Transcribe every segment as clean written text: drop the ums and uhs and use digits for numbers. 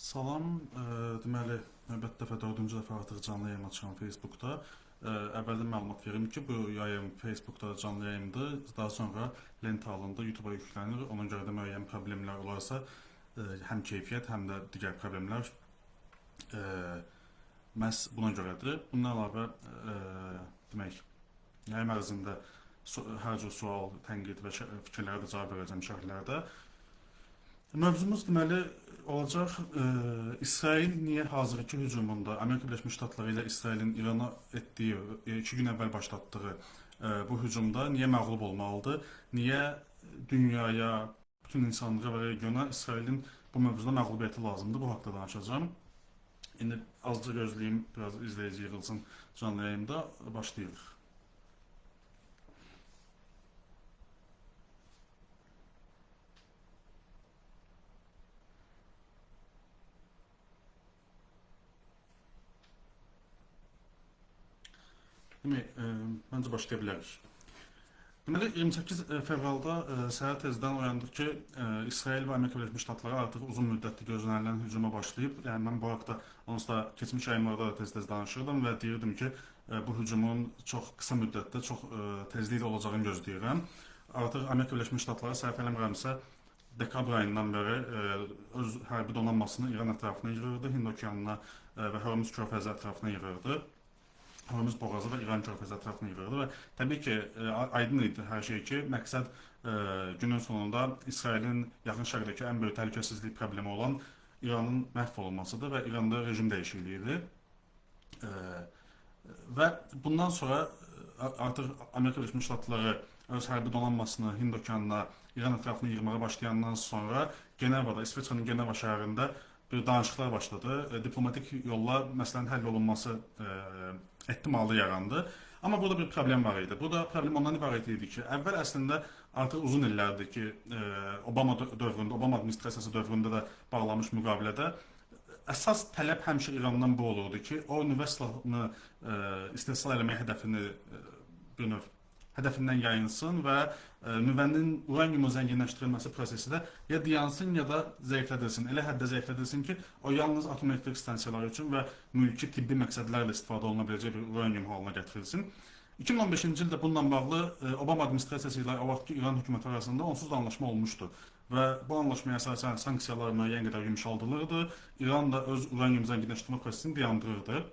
Salam, deməli, növbəti dəfə dördüncü dəfə artıq canlı yayım açıram Facebookda. Əvvəldən məlumat verim ki, bu yayım Facebookda canlı yayımdır. Daha sonra lent halında YouTube'a yüklənir. Ona görə də müəyyən problemlər olarsa, həm keyfiyyət, həm də digər problemlər məhz buna görədir. Bundan əlavə, demək, yayım ərzində hər cür sual, tənqid və fikirlərə də cavab verəcəm şərhlərdə. Mövzumuz deməli olacaq İsrail niyə hazırki hücumunda Amerika Birləşmiş Ştatları ilə İsrailin İrana etdiyi 2 gün əvvəl başlatdığı bu hücumda niyə məğlub olmalıdır? Niyə dünyaya, bütün insanlığa və regiona İsrailin bu mövzuda məğlubiyyəti lazımdır? Bu haqda danışacağam. İndi azca gözləyim, biraz izləyici yığılsın canlı yayımda. Başlayırıq. Demək, məncə başlaya bilərik. Deməli, 28 fevralda səhər tezdən oyandıq ki, İsrail və Amerika Birləşmiş Ştatları artıq uzun müddətli gözlənilən hücuma başlayıb. Yəni, mən bu haqda onsuz da keçmiş yayımlarda da tez-tez danışırdım və deyirdim ki, bu hücumun çox qısa müddətdə, çox tezliklə olacağını gözləyirəm. Artıq Amerika Birləşmiş Ştatları səhv eləmirəmsə, dekabr ayından bəri öz hərbi donanmasını İran ətrafına yığırdı, Hind okeanına və Hörmüz körfəzi ətrafına yığırdı. Hörmüz boğazı və İran körfəzi ətrafını yığırdı və təbii ki, aydın idi hər şey ki, məqsəd günün sonunda İsrailin Yaxın Şərqdəki ən böyük təhlükəsizlik problemi olan İranın məhv olunmasıdır və İranda rejim dəyişikliyidir. Və bundan sonra artıq Amerika Birləşmiş Ştatları öz hərbi donanmasını Hind okeanına, İran ətrafını yığmağa başlayandan sonra Genevada, İsveçrənin Geneva şəhərində bir danışıqlar başladı. Diplomatik yolla məsələnin həll olunması ehtimalı yarandı. Amma burada bir problem var idi. Burada problem ondan ibarət idi ki, əvvəl əslində artıq uzun illərdir ki, Obama dövründə, Obama administrasiyası dövründə də bağlanmış müqavilədə əsas tələb həmişə İrandan bu olurdu ki, o nüvə silahını istehsal eləmək hədəfini bir növ hədəfindən yayınsın və nüvənin uraniumun zənginləşdirilməsi prosesi də ya dayansın, ya da zəiflədilsin. Elə həddə zəiflədilsin ki, o yalnız atom elektrik stansiyaları üçün və mülki tibbi məqsədlərlə istifadə oluna biləcək bir uranium halına gətirilsin. 2015-ci ildə bununla bağlı Obama administrasiyası ilə o vaxtki İran hökuməti arasında onsuz da anlaşma olmuşdu və bu anlaşmaya əsasən sanksiyalar müəyyən qədər yumşaldılırdı. İran da öz uranium zənginləşdirmə prosesini dayandırırdı.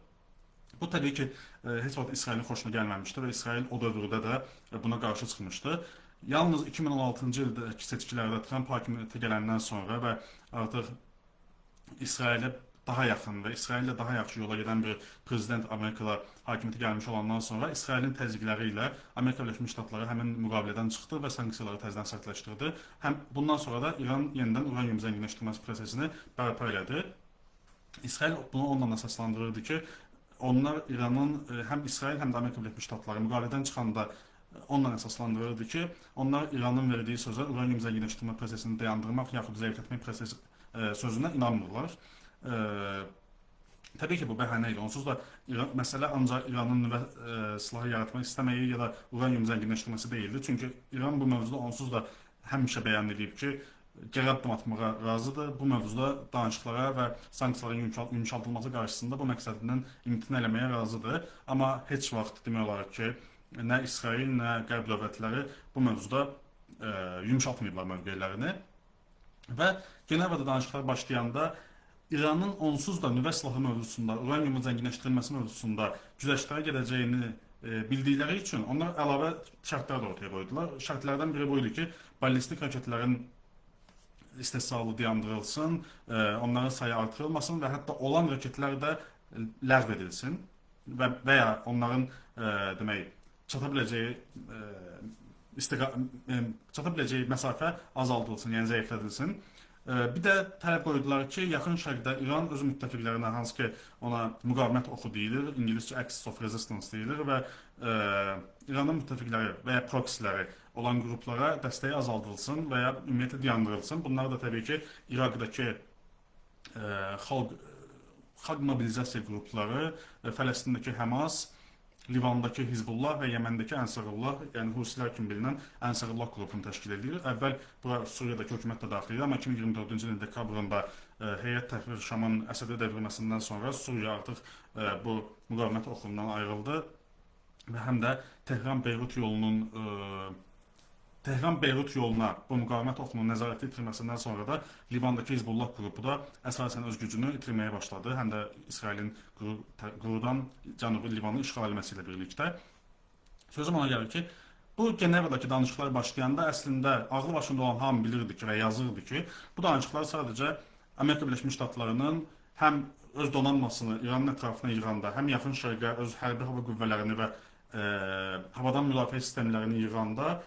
Bu təbii ki, heç vaxt İsrailin xoşuna gəlməmişdi və İsrail o dövrdə də buna qarşı çıxmışdı. Yalnız 2016-cı ildəki seçkilərdə Tramp hakimiyyətə gələndən sonra və artıq İsrailə daha yaxın və İsraillə daha yaxşı yola gedən bir prezident Amerikada hakimiyyətə gəlmiş olandan sonra İsrailin təzyiqləri ilə Amerika Birləşmiş Ştatları həmin müqavilədən çıxdı və sanksiyaları təzədən sərtləşdirdi. Həm bundan sonra da İran yenidən uranium zənginləşdirməsi prosesini bərpa elədi. İsrail bunu onunla əsaslandırırdı ki, onlar İranın həm İsrail, həm də Amerika Birləşmiş Ştatları müqavilədən çıxanda onunla əsaslandırırdı ki, onlar İranın verdiyi sözə uranium zənginləşdirmə prosesini dayandırmaq yaxud zəiflətmək prosesi sözünə inanmırlar. Təbii ki, bu bəhanə idi. Onsuz da məsələ ancaq İranın nüvə silahı yaratmaq istəməyi ya da uranium zənginləşdirməsi deyildi. Çünki İran bu mövzuda onsuz da həmişə bəyan edib ki, geri addım atmağa razıdır. Bu mövzuda danışıqlara və sanksiyaların yumşaldılması qarşısında bu məqsədindən imtina eləməyə razıdır. Amma heç vaxt demək olar ki, nə İsrail, nə Qərb dövlətləri bu mövzuda yumşaltmayıblar mövqelərini. Və Genevada danışıqlar başlayanda İranın onsuz da nüvə silahı mövzusunda, uraniumun zənginləşdirilməsi mövzusunda güzəştlərə gedəcəyini bildikləri üçün onlar əlavə şərtlər də ortaya qoydular. Şərtlərdən biri bu idi ki, ballistik raketlərin istehsalı dayandırılsın, onların sayı artırılmasın və hətta olan raketlər də ləğv edilsin və ya onların demək çata biləcəyi çata biləcəyi məsafə azaldılsın, yəni zəiflədilsin. Bir də tələb qoydular ki, Yaxın Şərqdə İran öz müttəfiqlərinə, hansı ki ona müqavimət oxu deyilir, ingiliscə Axis of Resistance deyilir və İranın müttəfiqləri və ya proksiləri olan qruplara dəstəyi azaldılsın və ya ümumiyyətlə dayandırılsın. Bunlar da təbii ki, İraqdakı xalq mobilizasiya qrupları, Fələstindəki Həmas Livandakı Hizbullah və Yəməndəki Ənsarullah, yəni Husilər kimi bilinən Ənsarullah qrupunu təşkil edir. Əvvəl bura Suriyadakı hökumət də daxil idi, amma 2024-cü ilin dekabrında Heyət Təhrir Şamın Əsədə devrilməsindən sonra Suriya artıq bu müqavimət oxundan ayrıldı və həm də Tehran-Beyrut yolunun Tehran-Beyrut yoluna bu müqavimət oxunun nəzarəti itirməsindən sonra da Livandakı Hizbullah qrupu da əsasən öz gücünü itirməyə başladı. Həm də İsrailin qurudan Cənubi Livanı işğal etməsi ilə birlikdə. Sözüm ona gəlir ki, bu Genevadakı danışıqlar başlayanda əslində ağlı başında olan hamı bilirdi ki və yazırdı ki, bu danışıqlar sadəcə Amerika Birləşmiş Ştatlarının həm öz donanmasını İranın ətrafına yığanda, həm Yaxın Şərqə öz hərbi hava qüvvələrini və havadan müdafiə sistemlərini yığanda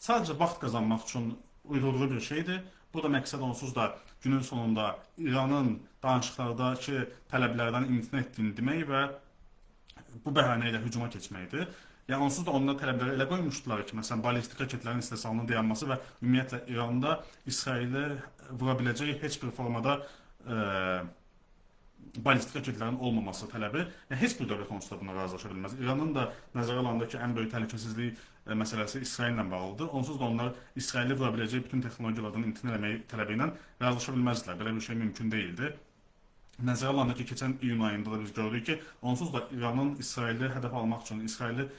sadəcə vaxt qazanmaq üçün uydurduğu bir şeydir. Bu da məqsəd onsuz da günün sonunda İranın danışıqlardakı tələblərdən imtina etdiyini demək və bu bəhanə ilə hücuma keçməkdir. Yəni onsuz da onlar tələbləri elə qoymuşdular ki, məsələn, ballistik raketlərin istehsalının dayanması və ümumiyyətlə İranda İsraili vura biləcəyi heç bir formada ballistik raketlərin olmaması tələbi, yəni heç bir dövlət onsuz da buna razılaşa bilməz. İranın da nəzərə alanda ki, ən böyük təhlükəsizlik məsələsi İsraillə bağlıdır. Onsuz da onlar İsraili vura biləcəyi bütün texnologiyalardan imtina eləmək tələbi ilə razılaşa bilməzdilər. Belə bir şey mümkün deyildi. Nəzərə alanda ki, keçən iyun ayında da biz gördük ki, onsuz da İranın İsraili hədəf almaq üçün, İsraili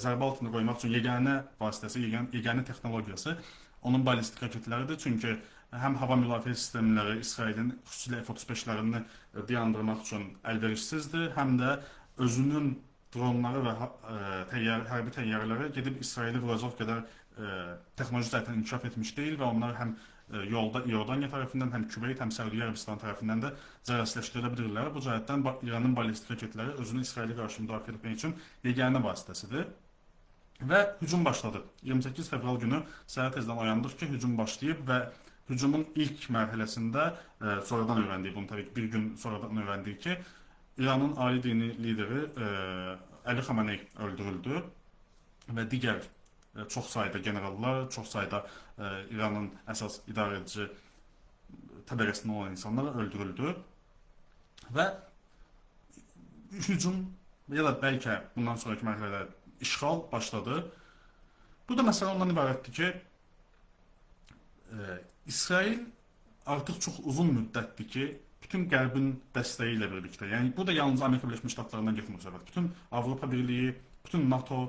zərbə altında qoymaq üçün yeganə vasitəsi, yeganə texnologiyası onun ballistik raketləridir. Çünki həm hava müdafiə sistemləri İsrailin xüsusilə F-35-lərini dayandırmaq üçün əlverişsizdir, həm də özünün dronları və hərbi təyyarələri gedib İsraili vuracaq qədər texnoloji cəhətdən inkişaf etmiş deyil və onlar həm yolda İordaniya tərəfindən, həm Küveyt, həm Səudiyyə Ərəbistanı tərəfindən də zərərsizləşdirilə bilirlər. Bu cəhətdən İranın ballistik raketləri özünü İsrailə qarşı müdafiə etmək üçün yeganə vasitəsidir. Və hücum başladı. 28 fevral günü səhər tezdən oyandıq ki, hücum başlayıb və hücumun ilk mərhələsində sonradan öyrəndik bunu, təbii ki, bir gün sonradan öyrəndik ki, İranın ali dini lideri Əli Xamenei öldürüldü və digər çox sayda generallar, çox sayda İranın əsas idarəedici təbəqəsində olan insanlar öldürüldü və hücum ya da bəlkə bundan sonraki mərhələdə işğal başladı. Bu da məsələ ondan ibarətdir ki, İsrail artıq çox uzun müddətdir ki, bütün Qərbin dəstəyi ilə birlikdə, yəni bu da yalnız Amerika Birləşmiş Ştatlarından getmir söhbət, bütün Avropa Birliyi, bütün NATO,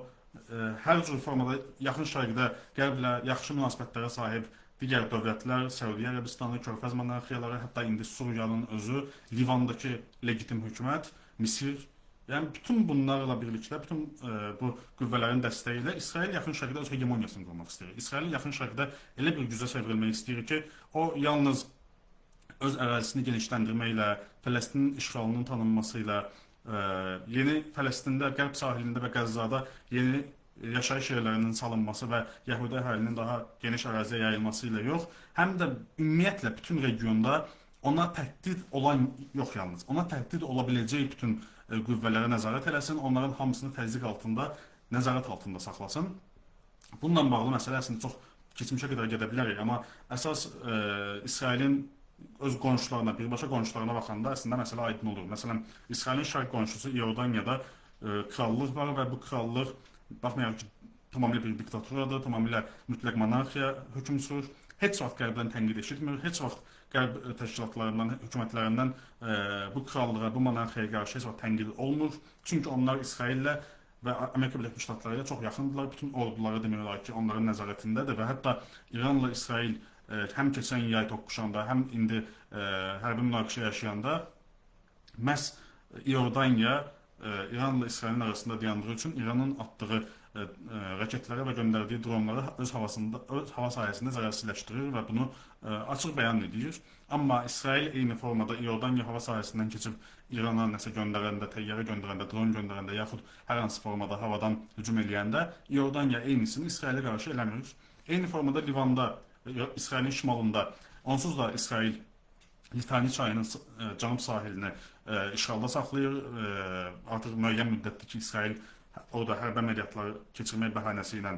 hər cür formada Yaxın Şərqdə Qərblə yaxşı münasibətlərə sahib digər dövlətlər, Səudiyyə Ərəbistanı, Körfəz monarxiyaları, hətta indi Suriyanın özü, Livandakı legitim hökumət, Misir, yəni bütün bunlarla birlikdə, bütün bu qüvvələrin dəstəyi ilə İsrail Yaxın Şərqdə öz hegemoniyasını qurmaq istəyir. İsrail Yaxın Şərqdə elə bir gücə çevrilmək istəyir ki, o yalnız öz ərazisini genişləndirməklə, Fələstinin işğalının tanınması ilə, yeni Fələstində, Qərb sahilində və Qəzzada yeni yaşayış yerlərinin salınması və Yəhudi əhalinin daha geniş əraziyə yayılması ilə yox, həm də ümumiyyətlə bütün regionda ona təhdid olan, yox yalnız, ona təhdid ola biləcək bütün qüvvələrə nəzarət eləsin, onların hamısını təzyiq altında, nəzarət altında saxlasın. Bununla bağlı məsələ əslində çox keçmişə qədər gedə bilərik, amma əsas İsrailin öz qonşularına, birbaşa qonşularına baxanda əslində məsələ aydın olur. Məsələn, İsrailin şərq qonşusu İordaniyada krallıq var və bu krallıq, baxmayaraq ki, tamamilə bir diktaturadır, tamamilə mütləq monarxiya hökm sürür. Heç vaxt Qərbdən tənqid eşitmir, heç vaxt Qərb təşkilatlarından, hökumətlərindən bu krallığa, bu monarxiyaya qarşı heç vaxt tənqid olmur. Çünki onlar İsraillə və Amerika Birləşmiş Ştatları ilə çox yaxındırlar. Bütün orduları demək olar ki, onların nəzarətindədir və hətta İranla İsrail həm keçən yay toqquşanda, həm indi hərbi münaqişə yaşayanda məhz İordaniya İranla İsrailin arasında dayandığı üçün İranın atdığı raketləri və göndərdiyi dronları öz hava sahəsində zərərsizləşdirir və bunu açıq bəyan edir. Amma İsrail eyni formada İordaniya hava sahəsindən keçib İrana nəsə göndərəndə, təyyarə göndərəndə, dron göndərəndə yaxud hər hansı formada havadan hücum eləyəndə İordaniya eynisini İsrailə qarşı eləmir. Eyni formada Livanda, İsrailin şimalında, onsuz da İsrail Litani çayının cənub sahilini işğalda saxlayır. Artıq müəyyən müddətdir ki, İsrail orada hərbi əməliyyatları keçirmək bəhanəsi ilə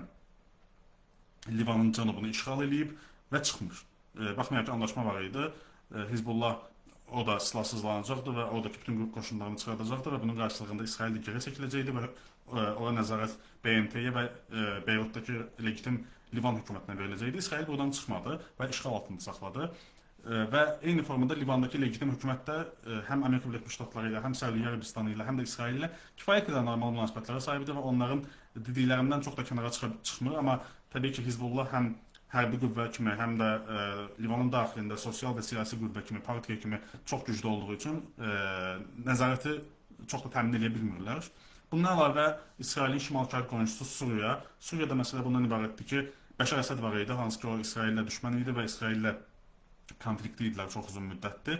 Livanın cənubunu işğal eləyib və çıxmır. Baxmayaraq ki, anlaşma var idi. Hizbullah o da silahsızlanacaqdı və oradakı bütün qoşunlarını çıxardacaqdı və bunun qarşılığında İsrail də geri çəkiləcəkdi və ora nəzarət BMT-yə və Beyrutdakı legitim Livan hökumətinə veriləcəkdi. İsrail buradan çıxmadı və işğal altında saxladı. Və eyni formada Livandakı legitim hökumət də həm Amerika Birləşmiş Ştatları ilə, həm Səudiyyə Ərəbistanı ilə, həm də İsrail ilə kifayət qədər normal münasibətlərə sahibdir və onların dediklərindən çox da kənara çıxmır. Amma təbii ki, Hizbullah həm hərbi qüvvə kimi, həm də Livanın daxilində sosial və siyasi qüvvə kimi, partiya kimi çox güclü olduğu üçün nəzarəti çox da təmin edə bilmirlər. Bundan əlavə İsrailin şimal-şərq qonşusu Suriya. Suriyada məsələ bundan ibarətdir ki, Bəşər Əsəd var idi, hansı ki o İsraillə düşmən idi və İsraillə konfliktli idilər çox uzun müddətdir.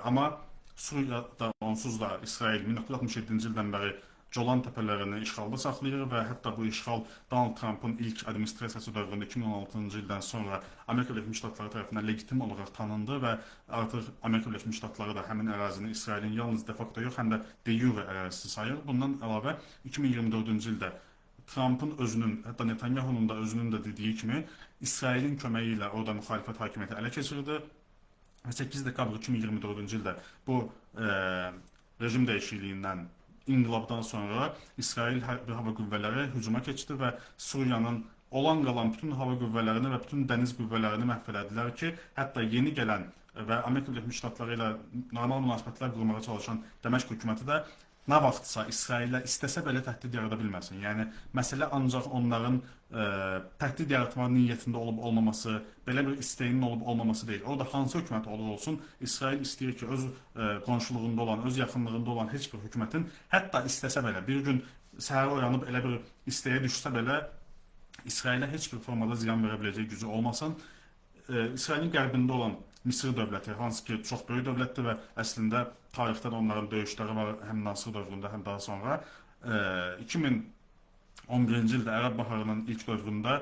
Amma Suriyada onsuz da İsrail 1967-ci ildən bəri Colan təpələrini işğalda saxlayır və hətta bu işğal Donald Trumpın ilk administrasiyası dövründə 2016-cı ildən sonra Amerika Birləşmiş Ştatları tərəfindən legitim olaraq tanındı və artıq Amerika Birləşmiş Ştatları da həmin ərazini İsrailin yalnız de facto yox, həm də de jure ərazisi sayır. Bundan əlavə 2024-cü ildə Trumpın özünün, hətta Netanyahunun da özünün də dediyi kimi İsrailin köməyi ilə orada müxalifət hakimiyyəti ələ keçirdi və 8 dekabr 2024-cü ildə bu rejim dəyişikliyindən, inqilabdan sonra İsrail hərbi hava qüvvələri hücuma keçdi və Suriyanın olan qalan bütün hava qüvvələrini və bütün dəniz qüvvələrini məhv elədilər ki, hətta yeni gələn və Amerika Birləşmiş Ştatları ilə normal münasibətlər qurmağa çalışan Dəməşq hökuməti də nə vaxtsa İsrailə istəsə belə təhdid yarada bilməsin. Yəni məsələ ancaq onların təhdid yaratma niyyətində olub olmaması, belə bir istəyinin olub olmaması deyil. Orada hansı hökumət olur olsun, İsrail istəyir ki, öz qonşuluğunda olan, öz yaxınlığında olan heç bir hökumətin hətta istəsə belə, bir gün səhər oyanıb elə bir istəyə düşsə belə İsrailə heç bir formada ziyan verə biləcək gücü olmasın. İsrailin qərbində olan Misir dövləti, hansı ki çox böyük dövlətdir və əslində tarixdə də onların döyüşləri var, həm Nasır dövründə, həm daha sonra. 2011-ci ildə Ərəb Baharının ilk dövründə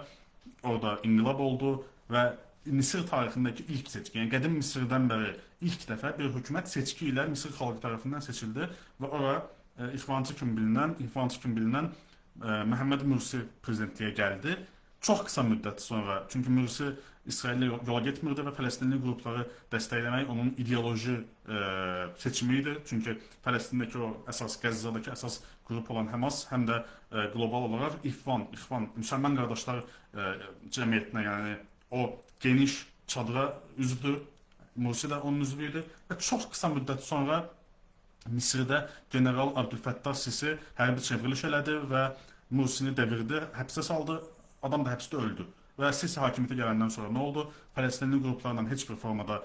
orada inqilab oldu və Misir tarixindəki ilk seçki, yəni qədim Misirdən bəri ilk dəfə bir hökumət seçki ilə Misir xalqı tərəfindən seçildi və ora İxvançı kimi bilinən Məhəmməd Mürsi prezidentliyə gəldi. Çox qısa müddət sonra, çünki Mürsi İsraillə yola getmirdi və Fələstinli qrupları dəstəkləmək onun ideoloji seçimi idi. Çünki Fələstindəki o əsas, Qəzzadakı əsas qrup olan Həmas həm də qlobal olaraq İxvan, Müsəlman qardaşlar cəmiyyətinə, yəni o geniş çadıra üzvdür. Mürsi də onun üzvü idi və çox qısa müddət sonra Misirdə General Abdülfəttah Sisi hərbi çevriliş elədi və Mürsini devirdi, həbsə saldı. Adam da həbsdə öldü. Və Sisi hakimiyyətə gələndən sonra nə oldu? Fələstinli qruplarla heç bir formada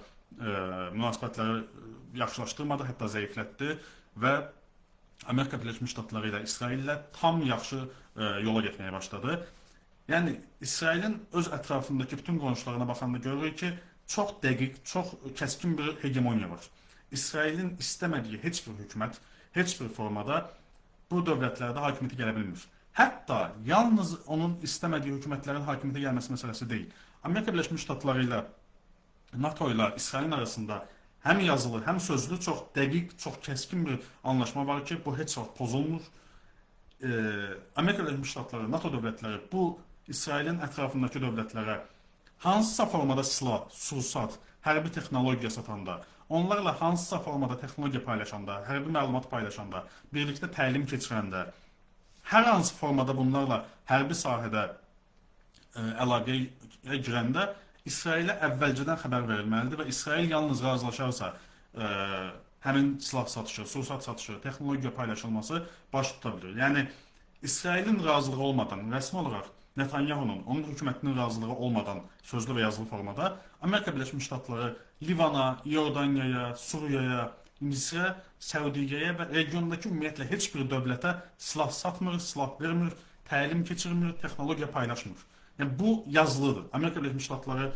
münasibətləri yaxşılaşdırmadı, hətta zəiflətdi və Amerika Birləşmiş Ştatları ilə İsraillə tam yaxşı yola getməyə başladı. Yəni İsrailin öz ətrafındakı bütün qonşularına baxanda görürük ki, çox dəqiq, çox kəskin bir hegemoniya var. İsrailin istəmədiyi heç bir hökumət, heç bir formada bu dövlətlərdə hakimiyyətə gələ bilmir. Hətta yalnız onun istəmədiyi hökumətlərin hakimiyyətə gəlməsi məsələsi deyil. Amerika Birləşmiş Ştatları ilə, NATO ilə İsrailin arasında həm yazılı, həm sözlü çox dəqiq, çox kəskin bir anlaşma var ki, bu heç vaxt pozulmur. Amerika Birləşmiş Ştatları, NATO dövlətləri bu İsrailin ətrafındakı dövlətlərə hansısa formada silah, sursat, hərbi texnologiya satanda, onlarla hansısa formada texnologiya paylaşanda, hərbi məlumat paylaşanda, birlikdə təlim keçirəndə, hər hansı formada bunlarla hərbi sahədə əlaqəyə girəndə İsrailə əvvəlcədən xəbər verilməlidir və İsrail yalnız razılaşarsa həmin silah satışı, sursat satışı, texnologiya paylaşılması baş tuta bilir. Yəni İsrailin razılığı olmadan, rəsmi olaraq Netanyahunun, onun hökumətinin razılığı olmadan sözlü və yazılı formada Amerika Birləşmiş Ştatları Livana, İordaniyaya, Suriyaya, Misrə, Səudiyyəyə və regiondakı ümumiyyətlə heç bir dövlətə silah satmır, silah vermir, təlim keçirmir, texnologiya paylaşmır. Yəni bu yazılıdır. Amerika Birləşmiş Ştatları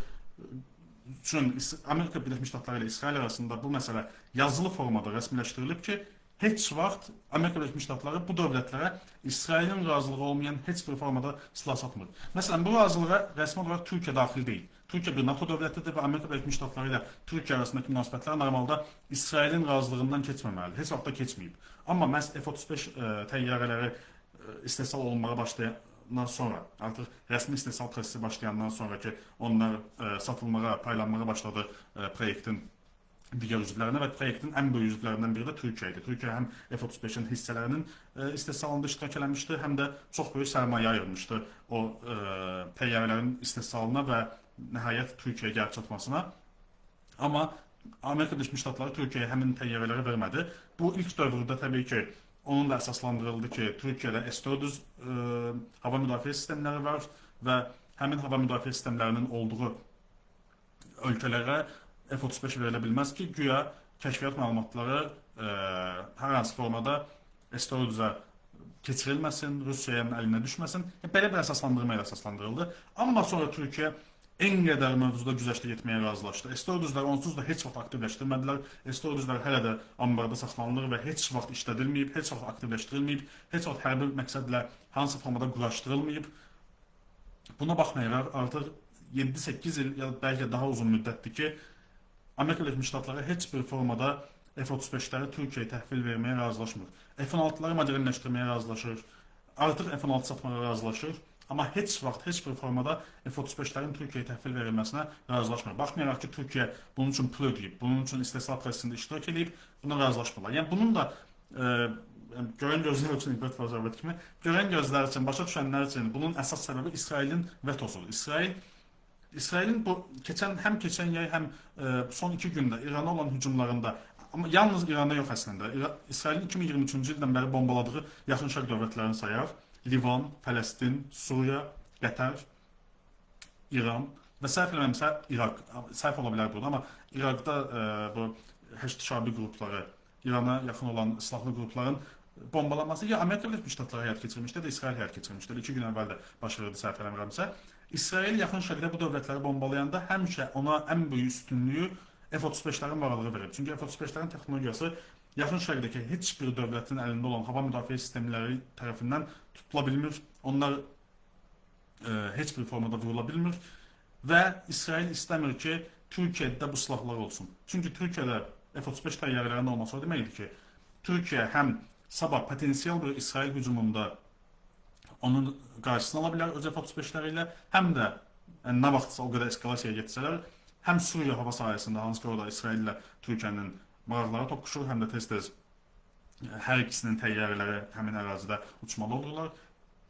üçün Amerika Birləşmiş Ştatları ilə İsrail arasında bu məsələ yazılı formada rəsmiləşdirilib ki, heç vaxt Amerika Birləşmiş Ştatları bu dövlətlərə İsrailin razılığı olmayan heç bir formada silah satmır. Məsələn, bu razılığa rəsmi olaraq Türkiyə daxil deyil. Türkiyə bir NATO dövlətidir və Amerika Birləşmiş Ştatları ilə Türkiyə arasındakı münasibətlər normalda İsrailin razılığından keçməməlidir. Heç vaxt da keçməyib. Amma məhz F-35 təyyarələri istehsal olunmağa başlayandan sonra, artıq rəsmi istehsal prosesi başlayandan sonra ki, onlar satılmağa, paylanmağa başladı proyektin digər üzvlərinə və proyektin ən böyük üzvlərindən biri də Türkiyə idi. Türkiyə həm F-35-in hissələrinin istehsalında iştirak eləmişdi, həm də çox böyük sərmayə ayırmışdı o təyyarələrin istehsalına və nəhayət Türkiyəyə gəlib çatmasına. Amma Amerika Birləşmiş Ştatları Türkiyəyə həmin təyyarələri vermədi. Bu ilk dövrdə təbii ki, onunla əsaslandırıldı ki, Türkiyədə S-400 hava müdafiə sistemləri var və həmin hava müdafiə sistemlərinin olduğu ölkələrə F-35 verilə bilməz ki, güya kəşfiyyat məlumatları hər hansı formada S-400-ə keçirilməsin, Rusiyanın əlinə düşməsin. Belə bir əsaslandırma ilə əsaslandırıldı. Amma sonra Türkiyə en qədər mövzuda güzəştə getməyə razılaşdı. S-400-ləri onsuz da heç vaxt aktivləşdirmədilər. S-400-lər hələ də ambarda saxlanılır və heç vaxt işlədilməyib, heç vaxt aktivləşdirilməyib, heç vaxt hərbi məqsədlə hansı formada quraşdırılmayıb. Buna baxmayaraq artıq 7-8 il ya bəlkə daha uzun müddətdir ki, Amerika Birləşmiş Ştatları heç bir formada F-35-ləri Türkiyəyə təhvil verməyə razılaşmır. F-16-ları modernləşdirməyə razılaşır, artıq F-16 satmağa razılaşır, amma heç vaxt, heç bir formada F-35-lərin Türkiyəyə təhvil verilməsinə razılaşmır. Baxmayaraq ki, Türkiyə bunun üçün pul ödəyib, bunun üçün istehsal prosesində iştirak edib, buna razılaşmırlar. Yəni bunun da görən gözlər üçün ibrət var zərurət kimi, görən gözlər üçün, başa düşənlər üçün bunun əsas səbəbi İsrailin vetosudur. İsrailin bu həm keçən yay, həm son 2 gündə İrana olan hücumlarında, amma yalnız İrana yox əslində, İsrailin 2023-cü ildən bəri bombaladığı Yaxın Şərq dövlətlərini sayaq, Livan, Fələstin, Suriya, Qətər, İran və səhv eləməmsə İraq, səhv ola bilər burada, amma İraqda bu Həşd Şabi qrupları, İrana yaxın olan silahlı qrupların bombalaması ya Amerika Birləşmiş Ştatları həyat keçirmişdi, ya da İsrail həyat keçirmişdi. 2 gün əvvəl də baş verdi, səhv eləmirəmsə. İsrail Yaxın Şərqdə bu dövlətləri bombalayanda həmişə ona ən böyük üstünlüyü F-35-lərin varlığı verib. Çünki F-35-lərin texnologiyası Yaxın Şərqdəki heç bir dövlətin əlində olan hava müdafiə sistemləri tərəfindən tutula bilmir. Onlar heç bir formada vurula bilmir və İsrail istəmir ki, Türkiyədə bu silahlar olsun. Çünki Türkiyədə F-35 təyyarələrinin olması o deməkdir ki, Türkiyə həm sabah potensial bir İsrail hücumunda onun qarşısını ala bilər öz F-35-ləri ilə, həm də nə vaxtsa o qədər eskalasiyaya getsələr, həm Suriya hava sahəsində, hansı ki orada İsrail ilə Türkiyənin maraqları toqquşur, həm də tez-tez hər ikisinin təyyarələri həmin ərazidə uçmalı olurlar.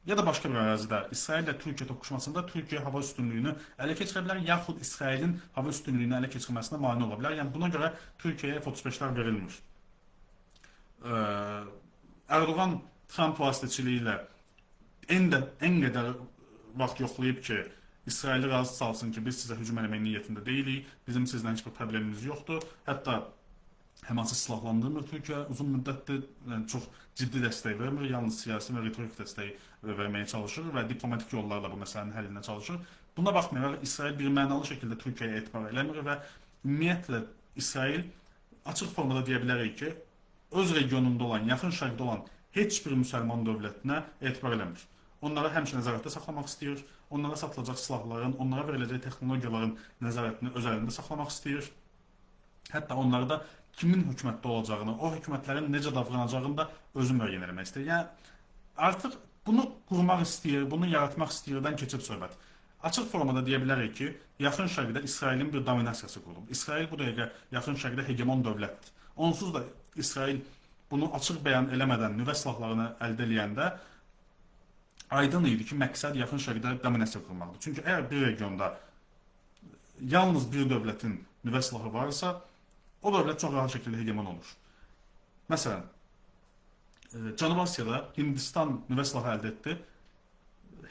Ya da başqa bir ərazidə İsrail ilə Türkiyə toqquşmasında Türkiyə hava üstünlüyünü ələ keçirə bilər, yaxud İsrailin hava üstünlüyünü ələ keçirməsinə mane ola bilər. Yəni buna görə Türkiyəyə F-35-lər verilmir. Erdoğan Trump vasitəçiliyi ilə en qədər vaxt yoxlayıb ki, İsraili razı salsın ki, biz sizə hücum eləmək niyyətində deyilik, bizim sizlə heç bir problemimiz yoxdur. Hətta Həması silahlandırmır Türkiyə uzun müddətdir, yəni çox ciddi dəstək vermir, yalnız siyasi və retorik dəstəyi verməyə çalışır və diplomatik yollarla bu məsələnin həllinə çalışır. Buna baxmayaraq İsrail bir mənalı şəkildə Türkiyəyə etibar eləmir və ümumiyyətlə İsrail açıq formada deyə bilərik ki, öz regionunda olan, Yaxın Şərqdə olan heç bir müsəlman dövlətinə etibar eləmir. Onları həmişə nəzarətdə saxlamaq istəyir, onlara satılacaq silahların, onlara veriləcək texnologiyaların nəzarətini öz əlində saxlamaq istəyir. Hətta onları da kimin hökumətdə olacağını, o hökumətlərin necə davranacağını da özü müəyyən eləmək istəyir. Yəni, artıq bunu qurmaq istəyir, bunu yaratmaq istəyirdən keçib söhbət. Açıq formada deyə bilərik ki, Yaxın Şərqdə İsrailin bir dominasiyası qurulub. İsrail bu dəqiqə Yaxın Şərqdə hegemon dövlətdir. Onsuz da İsrail bunu açıq bəyan eləmədən nüvə silahlarını əldə eləyəndə aydın idi ki, məqsəd Yaxın Şərqdə dominasiya qurmaqdır. Çünki əgər bir regionda yalnız bir dövlətin nüvə silahı varsa, o dövlət çox rahat şəkildə hegemon olur. Məsələn, Cənubi Asiyada Hindistan nüvə silahı əldə etdi.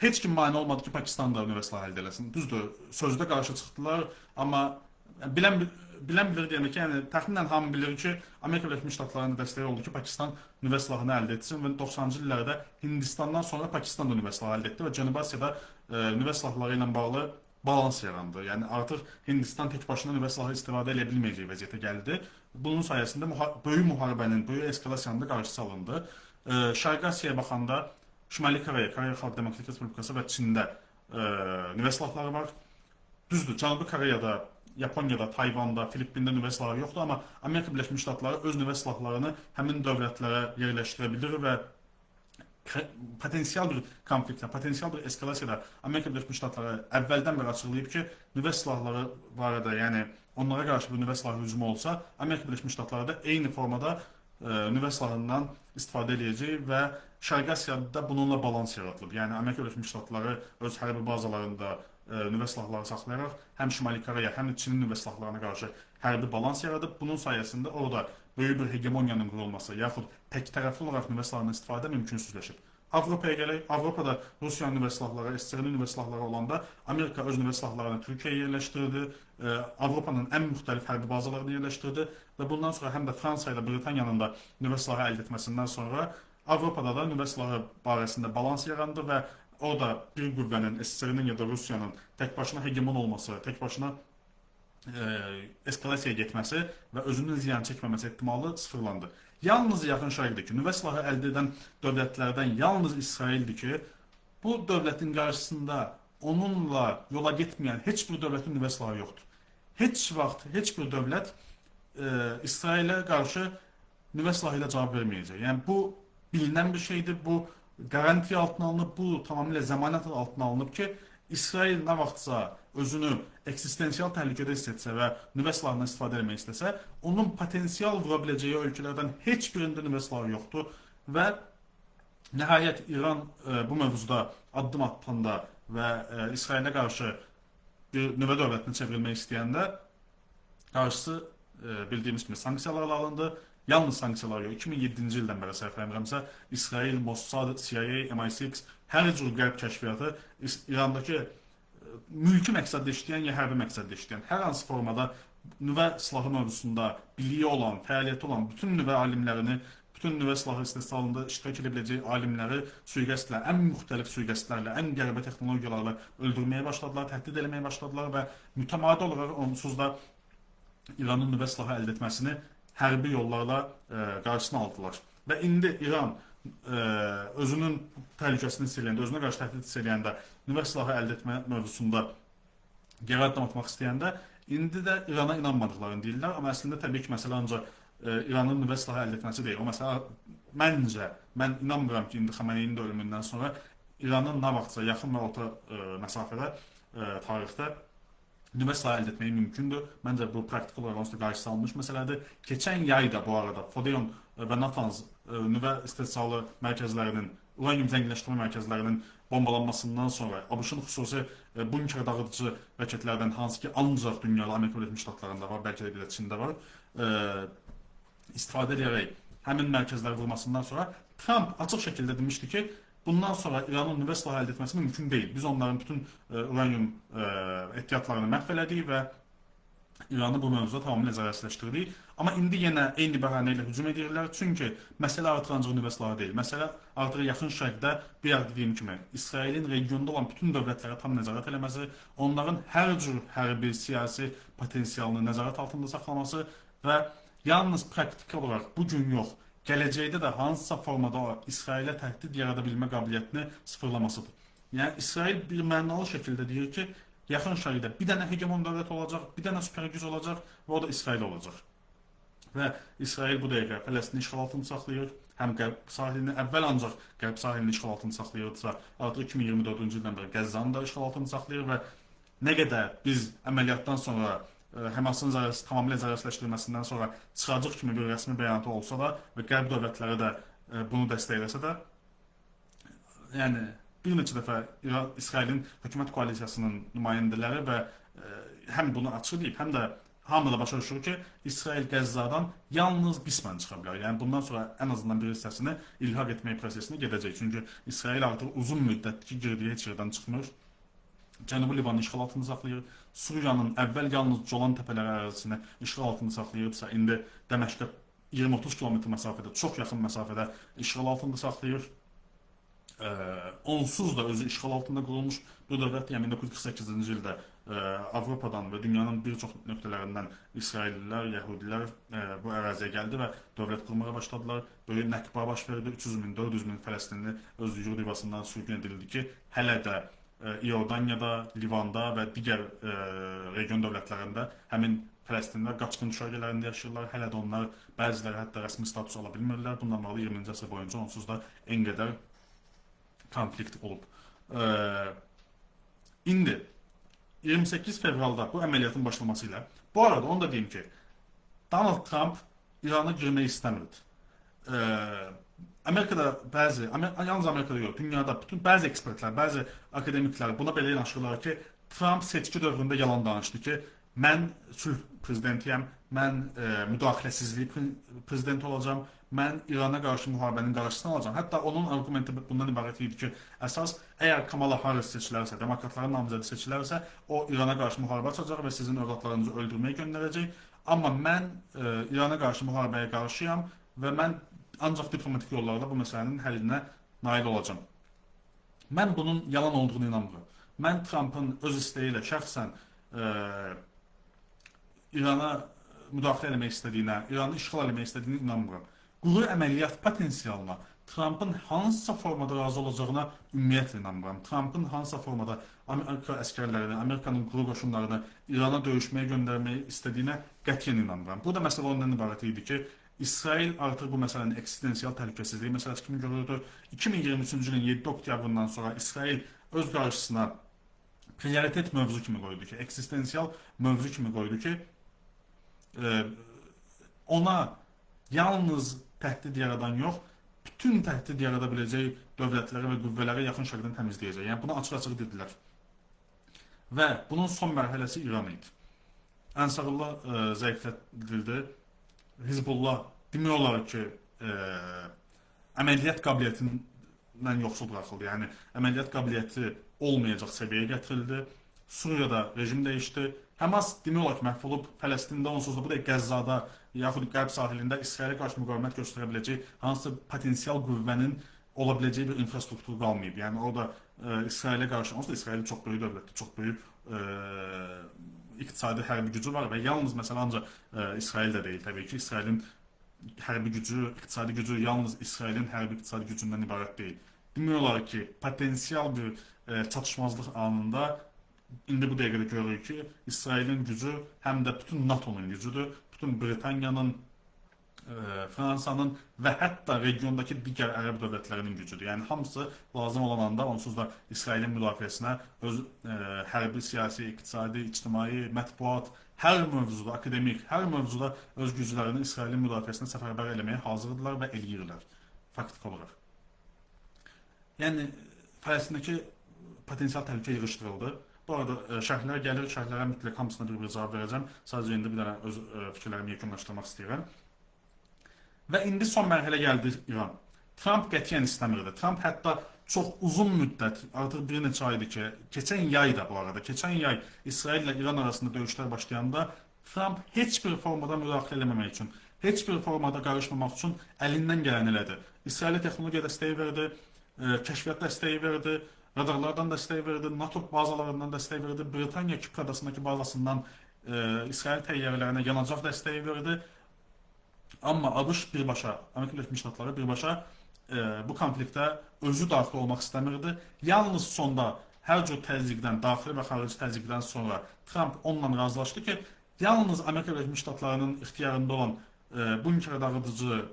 Heç kim mane olmadı ki, Pakistan da nüvə silahı əldə eləsin. Düzdür, sözdə qarşı çıxdılar, amma bilən bilir deyəndə ki, yəni təxminən hamı bilir ki, Amerika Birləşmiş Ştatlarının dəstəyi oldu ki, Pakistan nüvə silahını əldə etsin və 90-cı illərdə Hindistandan sonra Pakistan da nüvə silahı əldə etdi və Cənubi Asiyada nüvə silahları ilə bağlı balans yarandı. Yəni artıq Hindistan tək başına nüvə silahı istifadə edə bilməyəcək vəziyyətə gəldi. Bunun sayəsində böyük müharibənin, böyük eskalasiyanın da qarşısı alındı. Şərqi Asiyaya baxanda Şimali Koreya, Koreya Xalq Demokratik Respublikası və Çində nüvə silahları var. Düzdür, Cənubi Koreyada, Yaponiyada, Tayvanda, Filippində nüvə silahı yoxdur, amma Amerika Birləşmiş Ştatları öz nüvə silahlarını həmin dövlətlərə yerləşdirə bilir və potensial bir konfliktdə, potensial bir eskalasiyada Amerika Birləşmiş Ştatları əvvəldən bəri açıqlayıb ki, nüvə silahları barədə, yəni onlara qarşı bir nüvə silahı hücumu olsa, Amerika Birləşmiş Ştatları da eyni formada nüvə silahından istifadə eləyəcək və Şərqi Asiyada bununla balans yaradılıb. Yəni Amerika Birləşmiş Ştatları öz hərbi bazalarında nüvə silahları saxlayaraq həm Şimali Koreya, həm də Çinin nüvə silahlarına qarşı hərbi balans yaradıb. Bunun sayəsində orada böyük bir hegemoniyanın qurulması, yaxud tək tərəfli olaraq nüvə silahından istifadə mümkünsüzləşib. Avropaya gələk. Avropada Rusiyanın nüvə silahları, SSR-nin nüvə silahları olanda Amerika öz nüvə silahlarını Türkiyəyə yerləşdirdi, Avropanın ən müxtəlif hərbi bazalarını yerləşdirdi və bundan sonra həm də Fransa ilə Britaniyanın da nüvə silahı əldə etməsindən sonra Avropada da nüvə silahı barəsində balans yarandı və orada bir qüvvənin, SSR-nin ya da Rusiyanın tək başına hegemon olması, tək başına eskalasiyaya getməsi və özünün ziyan çəkməməsi ehtimalı sıfırlandı. Yalnız Yaxın Şərqdəki nüvə silahı əldə edən dövlətlərdən yalnız İsraildir ki, bu dövlətin qarşısında onunla yola getməyən heç bir dövlətin nüvə silahı yoxdur. Heç vaxt heç bir dövlət İsrailə qarşı nüvə silahı ilə cavab verməyəcək. Yəni bu bilinən bir şeydir, bu qarantiya altına alınıb, bu tamamilə zəmanət altına alınıb ki, İsrail nə vaxtsa özünü eksistensial təhlükədə hiss etsə və nüvə silahından istifadə etmək istəsə, onun potensial vura biləcəyi ölkələrdən heç birində nüvə silahı yoxdur və nəhayət İran bu mövzuda addım atanda və İsrailə qarşı bir nüvə dövlətinə çevrilmək istəyəndə qarşısı bildiyimiz kimi sanksiyalarla alındı. Yalnız sanksiyalar yox, 2007-ci ildən bəri səhv eləmirəmsə, İsrail, Mossad, CIA, MI6 hər cür qərb kəşfiyyatı İrandakı mülki məqsəddə işləyən ya hərbi məqsəddə işləyən hər hansı formada nüvə silahı mövzusunda biliyi olan, fəaliyyəti olan bütün nüvə alimlərini, bütün nüvə silahı istehsalında iştirak edə biləcəyi alimləri sui-qəsdlə, ən müxtəlif sui-qəsdlərlə, ən qəribə texnologiyalarla öldürməyə başladılar, təhdid eləməyə başladılar və mütəmadi olaraq onsuz da İranın nüvə silahı əldə etməsini hərbi yollarla qarşısını aldılar. Və indi İran özünün təhlükəsini hiss eləyəndə, özünə qarşı təhdid hiss eləyəndə, nüvə silahı əldə etmə mövzusunda geri addım atmaq istəyəndə, indi də İrana inanmadıqlarını deyirlər. Amma əslində təbii ki, məsələ ancaq İranın nüvə silahı əldə etməsi deyil. O məsələ məncə, mən inanmıram ki, indi Xameneyinin də ölümündən sonra İranın nə vaxtsa yaxın və orta məsafədə, tarixdə nüvə silahı əldə etməyi mümkündür. Məncə bu praktik olaraq onsuz da qarşısı alınmış məsələdir. Keçən yay da bu arada Fodeon və Natanz nüvə istehsalı mərkəzlərinin, uranium zənginləşdirmə mərkəzlərinin bombalanmasından sonra ABŞ-ın xüsusi bunker dağıdıcı raketlərdən, hansı ki ancaq dünyada Amerika Birləşmiş Ştatlarında var, bəlkə də bir də Çində var, istifadə edərək həmin mərkəzləri vurmasından sonra Trump açıq şəkildə demişdi ki, bundan sonra İranın nüvə silahı əldə etməsi mümkün deyil. Biz onların bütün uranium ehtiyatlarını məhv elədik və İranı bu mövzuda tamamilə zərərsizləşdirdik. Amma indi yenə eyni bəhanə ilə hücum edirlər. Çünki məsələ artıq ancaq nüvə silahı deyil. Məsələ artıq Yaxın Şərqdə, bir yer dediyim kimi, İsrailin regionda olan bütün dövlətlərə tam nəzarət eləməsi, onların hər cür hərbi, siyasi potensialını nəzarət altında saxlaması və yalnız praktiki olaraq bu gün yox, gələcəkdə də hansısa formada İsrailə təhdid yarada bilmə qabiliyyətini sıfırlamasıdır. Yəni İsrail bir mənalı şəkildə deyir ki, Yaxın Şərqdə bir dənə hegemon dövlət olacaq, bir dənə süper güc olacaq və o da İsrail olacaq. Və İsrail bu dəqiqə Fələstini işğal altında saxlayır, həm Qərb sahilini, əvvəl ancaq Qərb sahilini işğal altında saxlayırdısa, artıq 2024-cü ildən bəri Qəzzanı da işğal altında saxlayır və nə qədər biz əməliyyatdan sonra Həmasın tamamilə zərərsizləşdirilməsindən sonra çıxacaq kimi bir rəsmi bəyanatı olsa da və Qərb dövlətləri də bunu dəstəkləsə də, yəni bir neçə dəfə İsrailin hökumət koalisiyasının nümayəndələri və həm bunu açıqlayıb, həm də hamı da başa düşür ki, İsrail Qəzzadan yalnız qismən çıxa bilər. Yəni bundan sonra ən azından bir hissəsini ilhaq etmək prosesinə gedəcək. Çünki İsrail artıq uzun müddətdir ki, girdiyi heç yerdən çıxmır. Cənubi Livanı işğal altında saxlayır. Suriyanın əvvəl yalnız Colan təpələri ərazisini işğal altında saxlayıbsa, indi Dəməşqə 20-30 kilometr məsafədə, çox yaxın məsafədə işğal altında saxlayır. Onsuz da özü işğal altında qurulmuş bu dövlət, yəni 1948-ci ildə Avropadan və dünyanın bir çox nöqtələrindən İsraillilər, Yəhudilər bu əraziyə gəldi və dövlət qurmağa başladılar. Böyük Nəkba baş verdi, 300 min, 400 min Fələstinli öz yurd yuvasından sürgün edildi ki, hələ də İordaniyada, Livanda və digər region dövlətlərində həmin Fələstinlər qaçqın düşərgələrində yaşayırlar. Hələ də onlar bəziləri hətta rəsmi status ala bilmirlər. Bununla bağlı 20-ci əsr boyunca onsuz da en qədər konflikt olub. İndi 28 fevralda bu əməliyyatın başlaması ilə, bu arada onu da deyim ki, Donald Trump İrana girmək istəmirdi. Amerikada bəzi, yalnız Amerikada yox, dünyada bütün bəzi ekspertlər, bəzi akademiklər buna belə yanaşırlar ki, Trump seçki dövründə yalan danışdı ki, mən sülh prezidentiyəm, mən müdaxiləsizlik prezidenti olacağam, mən İrana qarşı müharibənin qarşısını alacağam. Hətta onun arqumenti bundan ibarət idi ki, əsas əgər Kamala Harris seçilərsə, demokratların namizədi seçilərsə, o İrana qarşı müharibə açacaq və sizin övladlarınızı öldürməyə göndərəcək. Amma mən İrana qarşı müharibəyə qarşıyam və mən ancaq diplomatik yollarla bu məsələnin həllinə nail olacağam. Mən bunun yalan olduğunu inanmıram. Mən Trumpın öz istəyi ilə şəxsən İrana müdaxilə eləmək istədiyinə, İranı işğal eləmək istədiyinə inanmıram. Quru əməliyyat potensialına Trumpın hansısa formada razı olacağına ümumiyyətlə inanmıram. Trumpın hansısa formada Amerika əskərlərini, Amerikanın quru qoşunlarını İrana döyüşməyə göndərmək istədiyinə qətiyyən inanmıram. Burada məsələ ondan ibarət idi ki, İsrail artıq bu məsələni eksistensial təhlükəsizlik məsələsi kimi görürdü. 2023-cü ilin 7 oktyabrından sonra İsrail öz qarşısına prioritet mövzu kimi qoydu ki, eksistensial mövzu kimi qoydu ki, ona yalnız təhdid yaradan yox, bütün təhdid yarada biləcək dövlətləri və qüvvələri Yaxın Şərqdən təmizləyəcək. Yəni bunu açıq-açıq dedilər. Və bunun son mərhələsi İran idi. Ənsarullah zəiflədildi. Hizbullah demək olar ki, əməliyyat qabiliyyətindən yoxsul buraxıldı. Yəni əməliyyat qabiliyyəti olmayacaq səviyyəyə gətirildi. Suriyada rejim dəyişdi. Həmas demək olar ki, məhv olub. Fələstində onsuz da bu da Qəzzada yaxud Qərb sahilində İsrailə qarşı müqavimət göstərə biləcək hansısa potensial qüvvənin ola biləcəyi bir infrastruktur qalmayıb. Yəni orada İsrailə qarşı, onsuz da İsrail çox böyük dövlətdir, çox böyük iqtisadi hərbi gücü var və yalnız məsələ ancaq İsrail də deyil təbii ki, İsrailin hərbi gücü, iqtisadi gücü yalnız İsrailin hərbi iqtisadi gücündən ibarət deyil. Demək olar ki, potensial bir çatışmazlıq anında indi bu dəqiqədə görürük ki, İsrailin gücü həm də bütün NATO-nun gücüdür, bütün Britaniyanın, Fransanın və hətta regiondakı digər ərəb dövlətlərinin gücüdür. Yəni hamısı lazım olan anda onsuz da İsrailin müdafiəsinə öz hərbi, siyasi, iqtisadi, ictimai, mətbuat, hər mövzuda, akademik, hər mövzuda öz güclərini İsrailin müdafiəsinə səfərbər eləməyə hazırdırlar və eləyirlər faktiki olaraq. Yəni Fələstindəki potensial təhlükə yığışdırıldı. Bu arada şərhlər gəlir, şərhlərə mütləq hamısına bir-bir cavab verəcəm. Sadəcə indi bir dənə öz fikirlərimi yekunlaşdırmaq istəyirəm. Və indi son mərhələ gəldi İran. Trump qətiyyən istəmirdi. Trump hətta çox uzun müddət, artıq bir neçə aydır ki, keçən yay da bu arada, keçən yay İsrail ilə İran arasında döyüşlər başlayanda Trump heç bir formada müdaxilə eləməmək üçün, heç bir formada qarışmamaq üçün əlindən gələni elədi. İsrailə texnologiya dəstəyi verdi, kəşfiyyat dəstəyi verdi, radarlardan dəstək verdi, NATO bazalarından dəstək verdi, Britaniya Kipr adasındakı bazasından İsrail təyyarələrinə yanacaq dəstəyi verdi. Amma ABŞ birbaşa, Amerika Birləşmiş Ştatları birbaşa bu konfliktə özü daxil olmaq istəmirdi. Yalnız sonda hər cür təzyiqdən, daxili və xarici təzyiqdən sonra Trump onunla razılaşdı ki, yalnız Amerika Birləşmiş Ştatlarının ixtiyarında olan bunker dağıdıcı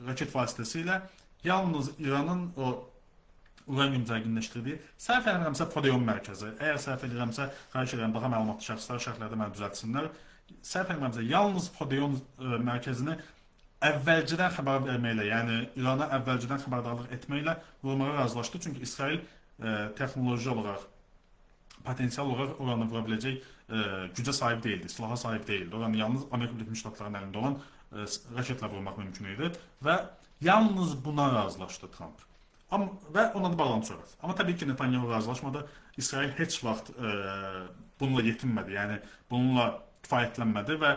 raket vasitəsilə yalnız İranın o uranium zənginləşdirdiyi, səhv eləmirəmsə Fodeon mərkəzi, əgər səhv eləyirəmsə, xahiş edirəm daha məlumatlı şəxslər şərhlərdə məni düzəltsinlər. Səhv eləmirəmsə, yalnız Fodeon mərkəzini əvvəlcədən xəbər verməklə, yəni İrana əvvəlcədən xəbərdarlıq etməklə vurmağa razılaşdı. Çünki İsrail texnoloji olaraq, potensial olaraq oranı vura biləcək gücə sahib deyildi, silaha sahib deyildi. Oranı yalnız Amerika Birləşmiş Ştatlarının əlində olan raketlə vurmaq mümkün idi və yalnız buna razılaşdı Trump. Amma, və onunla da bağlantı söhbət. Amma təbii ki, Netanyahu razılaşmadı. İsrail heç vaxt bununla yetinmədi, yəni bununla kifayətlənmədi və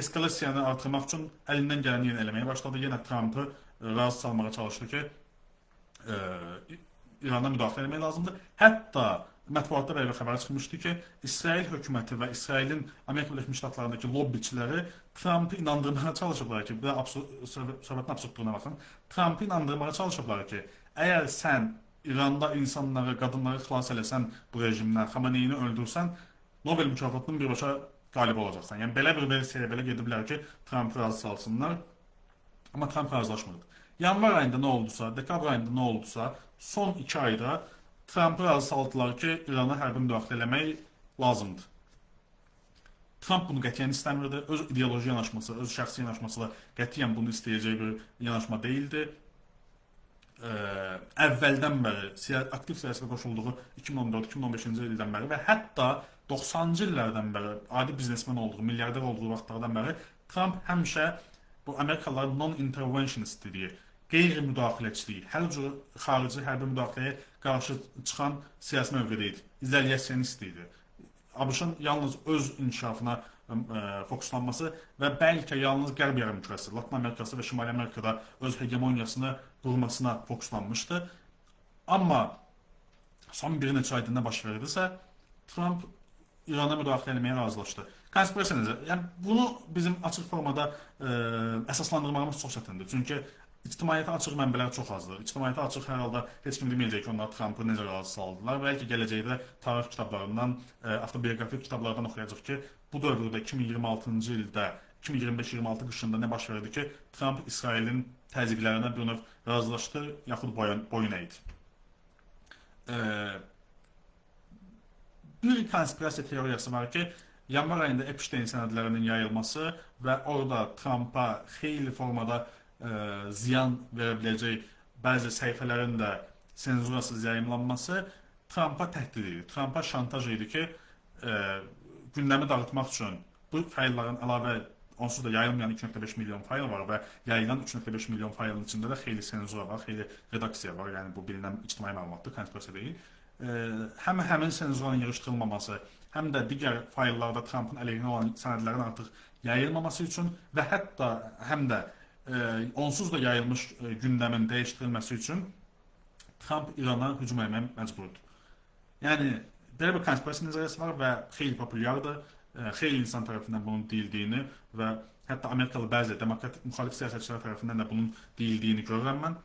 eskalasiyanı artırmaq üçün əlindən gələni yenə eləməyə başladı. Yenə Trumpı razı salmağa çalışdı ki, İrana müdaxilə eləmək lazımdır. Hətta mətbuatda belə bir xəbər çıxmışdı ki, İsrail hökuməti və İsrailin Amerika Birləşmiş Ştatlarındakı lobbiçiləri Trumpı inandırmağa çalışıblar ki, bu da söhbətin absurdluğuna baxın. Trumpı inandırmağa çalışıblar ki, əgər sən İranda insanları, qadınları xilas eləsən bu rejimdən, Xameneyini öldürsən, Nobel mükafatının birbaşa qalib olacaqsan. Yəni belə bir versiyaya belə gediblər ki, Trumpı razı salsınlar. Amma Trump razılaşmırdı. Yanvar ayında nə oldusa, dekabr ayında nə oldusa, son 2 ayda Trampı razı saldılar ki, İrana hərbi müdaxilə eləmək lazımdır. Tramp bunu qətiyyən istəmirdi. Öz ideoloji yanaşması, öz şəxsi yanaşması da qətiyyən bunu istəyəcək bir yanaşma deyildi. Əvvəldən bəri aktiv siyasətə qoşulduğu 2014-2015-ci ildən bəri və hətta 90-cı illərdən bəri adi biznesmen olduğu, milyarder olduğu vaxtlardan bəri Tramp həmişə bu Amerikalıların non-interventionist dediyi qeyri-müdaxiləçilik, hər cür xarici hərbi müdaxiləyə qarşı çıxan siyasi mövqedə idi, izolyasiyanist idi. ABŞ-ın yalnız öz inkişafına fokuslanması və bəlkə yalnız Qərb yarımkürəsi, Latın Amerikası və Şimali Amerikada öz hegemoniyasını qurmasına fokuslanmışdı. Amma son bir neçə ayda nə baş verdisə, Tramp İrana müdaxilə etməyə razılaşdı. Konspirasiya necə? Yəni bunu bizim açıq formada əsaslandırmağımız çox çətindir. Çünki İctimaiyyətə açıq mənbələr çox azdır. İctimaiyyətə açıq hər halda heç kim deməyəcək ki, onlar Trampı necə razı saldılar. Bəlkə gələcəkdə tarix kitablarından, avtobioqrafik kitablardan oxuyacaq ki, bu dövrdə 2026-cı ildə, 2025-26 qışında nə baş verdi ki, Tramp İsrailin təzyiqlərinə bir növ razılaşdı, yaxud boyun əydi. Bir konspirasiya teoriyası var ki, yanvar ayında Epstein sənədlərinin yayılması və orada Trampa xeyli formada ziyan verə biləcək bəzi səhifələrin də senzurasız yayımlanması Trampa təhdid idi. Trampa şantaj idi ki, gündəmi dağıtmaq üçün bu faylların əlavə onsuz da yayılmayan 2.5 milyon fayl var və yayılan 3.5 milyon faylın içində də xeyli senzura var, xeyli redaksiya var. Yəni bu bilinən ictimai məlumatdır, konspirasiya deyil. Həm həmin senzuranın yığışdırılmaması, həm də digər fayllarda Trampın əleyhinə olan sənədlərin artıq yayılmaması üçün və hətta həm də onsuz da yayılmış gündəmin dəyişdirilməsi üçün Tramp İrana hücum etməyə məcburdur. Yəni belə bir konspirasiya nəzəriyyəsi var və xeyli populyardır. Xeyli insan tərəfindən bunun deyildiyini və hətta Amerikalı bəzi demokrat müxalif siyasətçilər tərəfindən də bunun deyildiyini görürəm mən.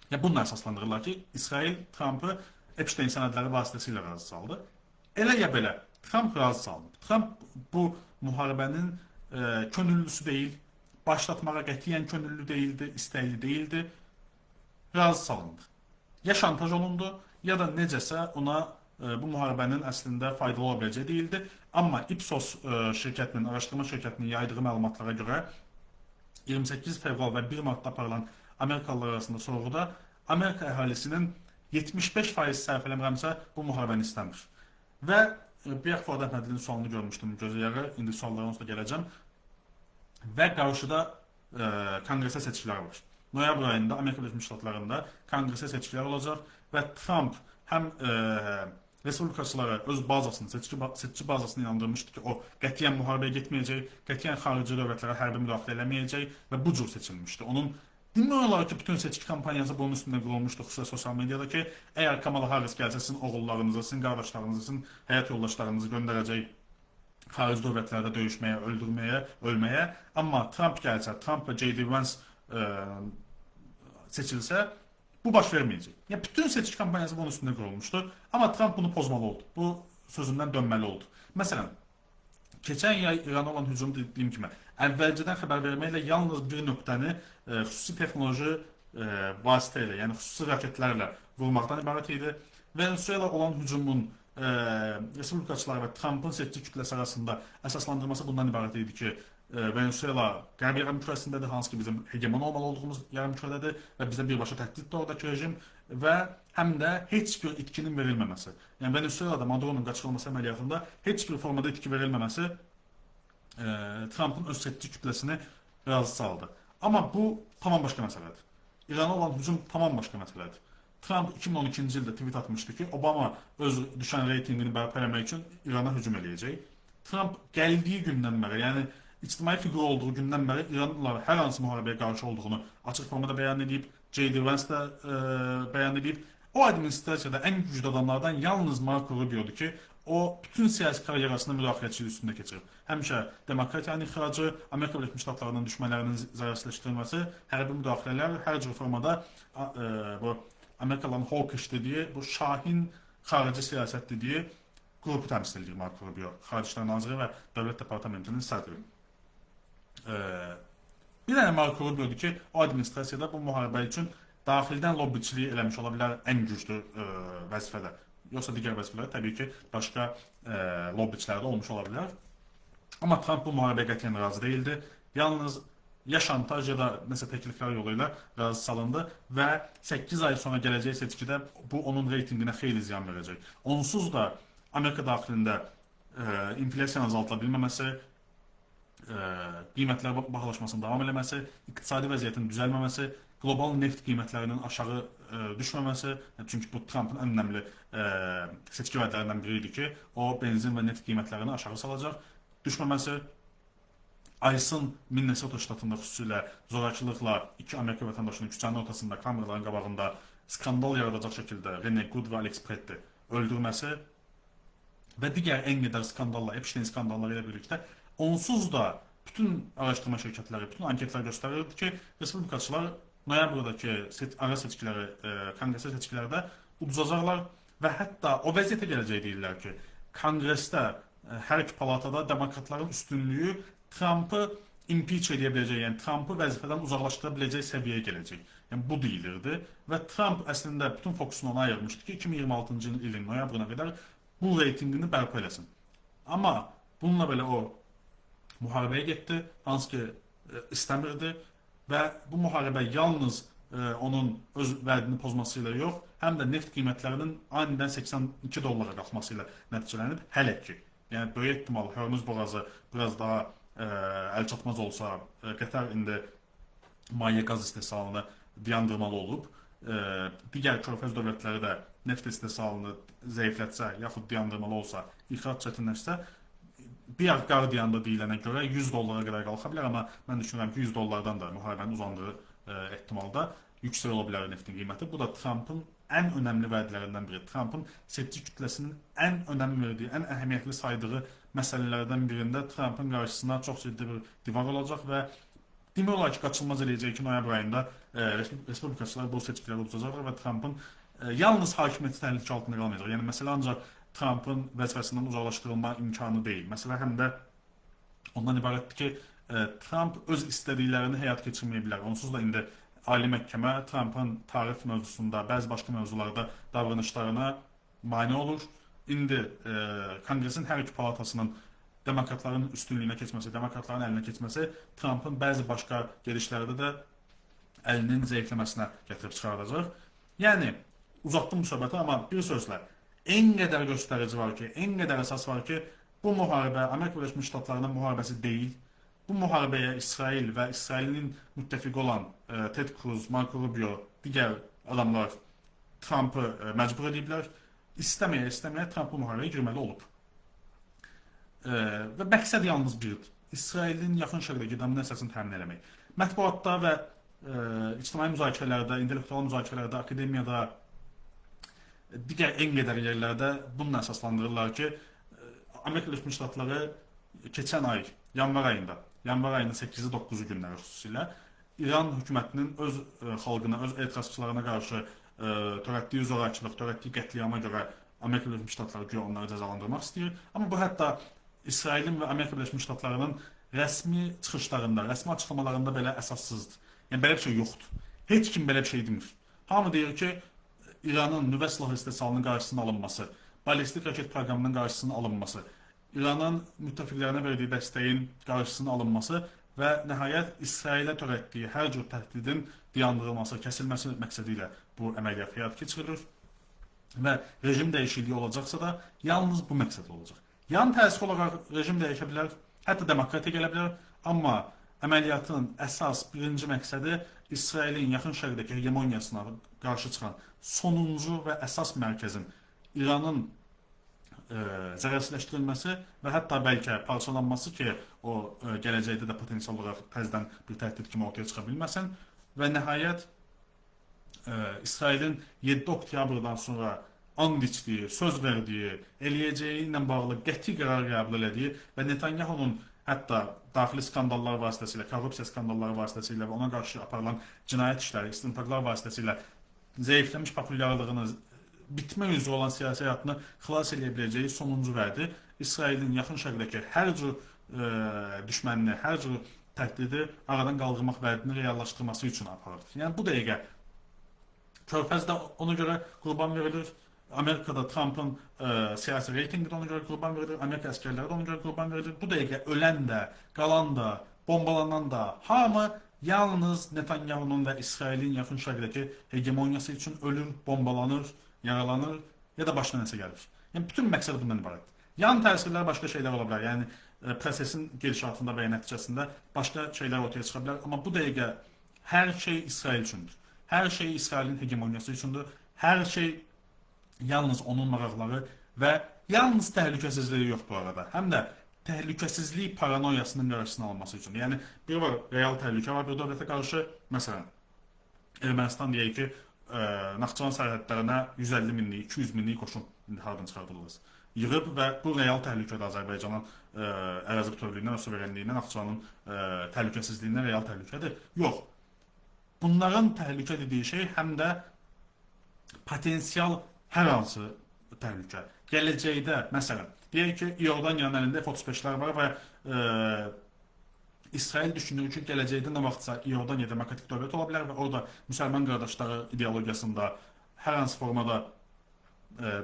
Yəni bununla əsaslandırırlar ki, İsrail Trampı Epstein sənədləri vasitəsilə razı saldı. Elə ya belə Tramp razı salınıb. Tramp bu müharibənin könüllüsü deyil, başlatmağa qətiyyən könüllü deyildi, istəkli deyildi, razı salındı. Ya şantaj olundu, ya da necəsə ona bu müharibənin əslində faydalı ola biləcəyi deyildi. Amma Ipsos şirkətinin, araşdırma şirkətinin yaydığı məlumatlara görə 28 fevral və 1 Martda aparılan Amerikalılar arasında sorğuda Amerika əhalisinin 75% səhv eləmirəmsə bu müharibəni istəmir. Və bir Fuad Əhmədlinin sualını görmüşdüm gözə yarı, indi suallara onsuz da gələcəm. Və qarşıda konqresə seçkilər var. Noyabr ayında Amerika Birləşmiş Ştatlarında konqresə seçkilər olacaq və Tramp həm respublikaçılara öz bazasını, seçici bazasını inandırmışdı ki, o qətiyyən müharibəyə getməyəcək, qətiyyən xarici dövlətlərə hərbi müdaxilə eləməyəcək və bu cür seçilmişdi. Onun demək olar ki, bütün seçki kampaniyası bunun üstündə qurulmuşdu, xüsusilə sosial mediada ki, əgər Kamala Harris gəlsə, sizin oğullarınızı, sizin qardaşlarınızı, sizin həyat yoldaşlarınızı göndərəcək xarici dövlətlərdə döyüşməyə, öldürməyə, ölməyə. Amma Tramp gəlsə, Tramp və J.D. Vance seçilsə, bu baş verməyəcək. Yəni bütün seçki kampaniyası bunun üstündə qurulmuşdu. Amma Tramp bunu pozmalı oldu. Bu sözündən dönməli oldu. Məsələn, keçən yay İrana olan hücum dediyim kimi, əvvəlcədən xəbər verməklə yalnız bir nöqtəni xüsusi texnoloji vasitə ilə, yəni xüsusi raketlərlə vurmaqdan ibarət idi. Venezuela olan hücumun respublikaçılar və Trampın seçici kütləsi arasında əsaslandırması bundan ibarət idi ki, Venezuela qərb yarımkürəsindədir, hansı ki bizim hegemon olmalı olduğumuz yarımkürədədir və bizə birbaşa təhdiddir oradakı rejim və həm də heç bir itkinin verilməməsi. Yəni Venezuelada Maduronun qaçırılması əməliyyatında heç bir formada itki verilməməsi Trampın öz seçici kütləsini razı saldı. Amma bu tamam başqa məsələdir. İrana olan hücum tamam başqa məsələdir. Tramp 2012-ci ildə tweet atmışdı ki, Obama öz düşən reytingini bərpa eləmək üçün İrana hücum eləyəcək. Tramp gəldiyi gündən bəri, yəni ictimai fiqur olduğu gündən bəri İranla hər hansı müharibəyə qarşı olduğunu açıq formada bəyan edib, J.D. Vance də bəyan edib. O administrasiyada ən güclü adamlardan yalnız Marco Rubio'dur ki, o bütün siyasi karyerasını müdaxiləçilik üstündə keçirib. Həmişə demokratiyanın ixracı, Amerika Birləşmiş Ştatlarının düşmənlərinin zərərsizləşdirilməsi, hərbi müdaxilələr, hər cür formada bu Amerikalıların hawkish dediyi, bu şahin xarici siyasət dediyi qrupu təmsil edir Marco Rubio, Xarici İşlər Naziri və Dövlət Departamentinin sədri. Bir dənə Marco Rubio'dur ki, o administrasiyada bu müharibə üçün daxildən lobbiçiliyi eləmiş ola bilər ən güclü vəzifədə. Yoxsa digər vəzifələrdə təbii ki, başqa lobbiçilər də olmuş ola bilər. Amma Tramp bu müharibəyə qətiyyən razı deyildi. Yalnız ya şantaj ya da nəsə təkliflər yolu ilə razı salındı və 8 ay sonra gələcək seçkidə bu onun reytinqinə xeyli ziyan verəcək. Onsuz da Amerika daxilində inflyasiyanın azaldıla bilməməsi, qiymətlər bahalaşmasının davam eləməsi, iqtisadi vəziyyətin düzəlməməsi, qlobal neft qiymətlərinin aşağı düşməməsi, çünki bu Trampın ən önəmli seçki vədlərindən biri idi ki, o benzin və neft qiymətlərini aşağı salacaq, düşməməsi, ICE-ın Minnesota ştatında xüsusilə zorakılıqla iki Amerika vətəndaşının küçənin ortasında kameraların qabağında skandal yaradacaq şəkildə Rene Good və Alex Pretti öldürməsi və digər ən qədər skandallar, Epstein skandalları ilə birlikdə onsuz da bütün araşdırma şirkətləri, bütün anketlər göstərirdi ki, respublikaçılar noyabrdakı ara seçkiləri, konqresə seçkilərdə uduzacaqlar və hətta o vəziyyətə gələcək deyirlər ki, konqresdə hər iki palatada demokratların üstünlüyü Trumpı impeach edə biləcək, yəni Trumpı vəzifədən uzaqlaşdıra biləcək səviyyəyə gələcək. Yəni bu deyilirdi və Trump əslində bütün fokusunu ona ayırmışdı ki, 2026-cı ilin noyabrına qədər bu reytinqini bərpa eləsin. Amma bununla belə o müharibəyə getdi, hansı ki istəmirdi və bu müharibə yalnız onun öz vədini pozması ilə yox, həm də neft qiymətlərinin anidən 82 dollara qalxması ilə nəticələnib hələ ki. Yəni böyük ehtimal Hörmüz boğazı biraz daha əlçatmaz olsa, Qətər indi maye qaz istehsalını dayandırmalı olub. Digər körfəz dövlətləri də neft istehsalını zəiflətsə, yaxud dayandırmalı olsa, ixrac çətinləşsə, bir Guardian-da deyilənə görə 100 dollara qədər qalxa bilər, amma mən düşünürəm ki, 100 dollardan da müharibənin uzandığı ehtimalda yüksək ola bilər neftin qiyməti. Bu da Trumpın ən önəmli vədlərindən biri. Trumpın seçici kütləsinin ən önəm verdiyi, ən əhəmiyyətli saydığı məsələlərdən birində Trumpın qarşısına çox ciddi bir divar olacaq və demək olar ki, qaçılmaz eləyəcək ki, noyabr ayında respublikaçılar bu seçkiləri udacaqlar və Trumpın yalnız hakimiyyəti təhlükə altında qalmayacaq. Yəni məsələ ancaq Trumpın vəzifəsindən uzaqlaşdırılma imkanı deyil. Məsələ həm də ondan ibarətdir ki, Trump öz istədiklərini həyata keçirməyə bilər. Onsuz da indi Ali Məhkəmə Trumpın tarif mövzusunda, bəzi başqa mövzularda davranışlarına mane olur. İndi Konqresin hər iki palatasının demokratların üstünlüyünə keçməsi, demokratların əlinə keçməsi Trumpın bəzi başqa gedişlərdə də əlinin zəifləməsinə gətirib çıxardacaq. Yəni, uzatdım bu söhbəti, amma bir sözlə, en qədər göstərici var ki, en qədər əsas var ki, bu müharibə Amerika Birləşmiş Ştatlarının müharibəsi deyil. Bu müharibəyə İsrail və İsrailin müttəfiqi olan Ted Cruz, Marco Rubio, digər adamlar Trumpı məcbur ediblər. İstəməyə Trump bu müharibəyə girməli olub. Və məqsəd yalnız birdir. İsrailin Yaxın Şərqdəki dominasiyasını təmin eləmək. Mətbuatda və ictimai müzakirələrdə, intellektual müzakirələrdə, akademiyada, digər en qədər yerlərdə bununla əsaslandırırlar ki, Amerika Birləşmiş Ştatları keçən ay, yanvar ayının 8-i 9-u günləri xüsusilə İran hökumətinin öz xalqına, öz etirazçılarına qarşı törətdiyi zorakılıq, törətdiyi qətliama görə Amerika Birləşmiş Ştatları güya onları cəzalandırmaq istəyir. Amma bu hətta İsrailin və Amerika Birləşmiş Ştatlarının rəsmi çıxışlarında, rəsmi açıqlamalarında belə əsassızdır. Yəni belə bir şey yoxdur. Heç kim belə bir şey demir. Hamı deyir ki, İranın nüvə silahı istehsalının qarşısının alınması, ballistik raket proqramının qarşısının alınması, İranın müttəfiqlərinə verdiyi dəstəyin qarşısının alınması və nəhayət İsrailə törətdiyi hər cür təhdidin dayandırılması, kəsilməsi məqsədi ilə bu əməliyyat həyata keçirilir və rejim dəyişikliyi olacaqsa da yalnız bu məqsədlə olacaq. Yan təsir olaraq rejim dəyişə bilər, hətta demokratiya gələ bilər, amma əməliyyatın əsas birinci məqsədi İsrailin Yaxın Şərqdəki hegemoniyasına qarşı çıxan sonuncu və əsas mərkəzin İranın zərərsizləşdirilməsi və hətta bəlkə parçalanması ki, o gələcəkdə də potensial olaraq təzədən bir təhdid kimi ortaya çıxa bilməsin və nəhayət İsrailin 7 oktyabrdan sonra and içdiyi, söz verdiyi, eləyəcəyi ilə bağlı qəti qərar qəbul elədiyi və Netanyahunun hətta daxili skandallar vasitəsilə, korrupsiya skandalları vasitəsilə və ona qarşı aparılan cinayət işləri, istintaqlar vasitəsilə zəifləmiş populyarlığını, bitmə üzrə olan siyasi həyatını xilas eləyə biləcəyi sonuncu vədi İsrailin Yaxın Şərqdəki hər cür düşmənini, hər cür təhdidi aradan qaldırmaq vədini reallaşdırması üçün aparır. Yəni bu dəqiqə Körfəzdə ona görə qurban verilir, Amerikada Trumpın siyasi reytingi də ona görə qurban verilir, Amerika əsgərləri də ona görə qurban verilir. Bu dəqiqə ölən də, qalan da, bombalanan da hamı yalnız Netanyahunun və İsrailin Yaxın Şərqdəki hegemoniyası üçün ölür, bombalanır, yaralanır ya da başına nəsə gəlir. Yəni bütün məqsəd bundan ibarətdir. Yan təsirlər başqa şeylər ola bilər. Yəni prosesin gedişatında və ya nəticəsində başqa şeylər ortaya çıxa bilər. Amma bu dəqiqə hər şey İsrail üçündür. Hər şey İsrailin hegemoniyası üçündür. Hər şey yalnız onun maraqları və yalnız təhlükəsizliyi yox bu arada. Həm də təhlükəsizlik paranoyasının qarşısını alınması üçün. Yəni bir var real təhlükə var bir dövlətə qarşı. Məsələn, Ermənistan deyək ki, Naxçıvan sərhədlərinə 150 minlik, 200 minlik qoşun indi hardan çıxardılır? Yığıb və bu real təhlükədir Azərbaycanın ərazi bütövlüyünə və suverenliyinə, Naxçıvanın təhlükəsizliyinə real təhlükədir. Yox. Bunların təhlükə dediyi şey həm də potensial hər hansı təhlükə. Gələcəkdə, məsələn, deyək ki, İordaniyanın əlində F-35-lər var və İsrail düşünür ki, gələcəkdə nə vaxtsa İordaniya demokratik dövlət ola bilər və orada müsəlman qardaşları ideologiyasında hər hansı formada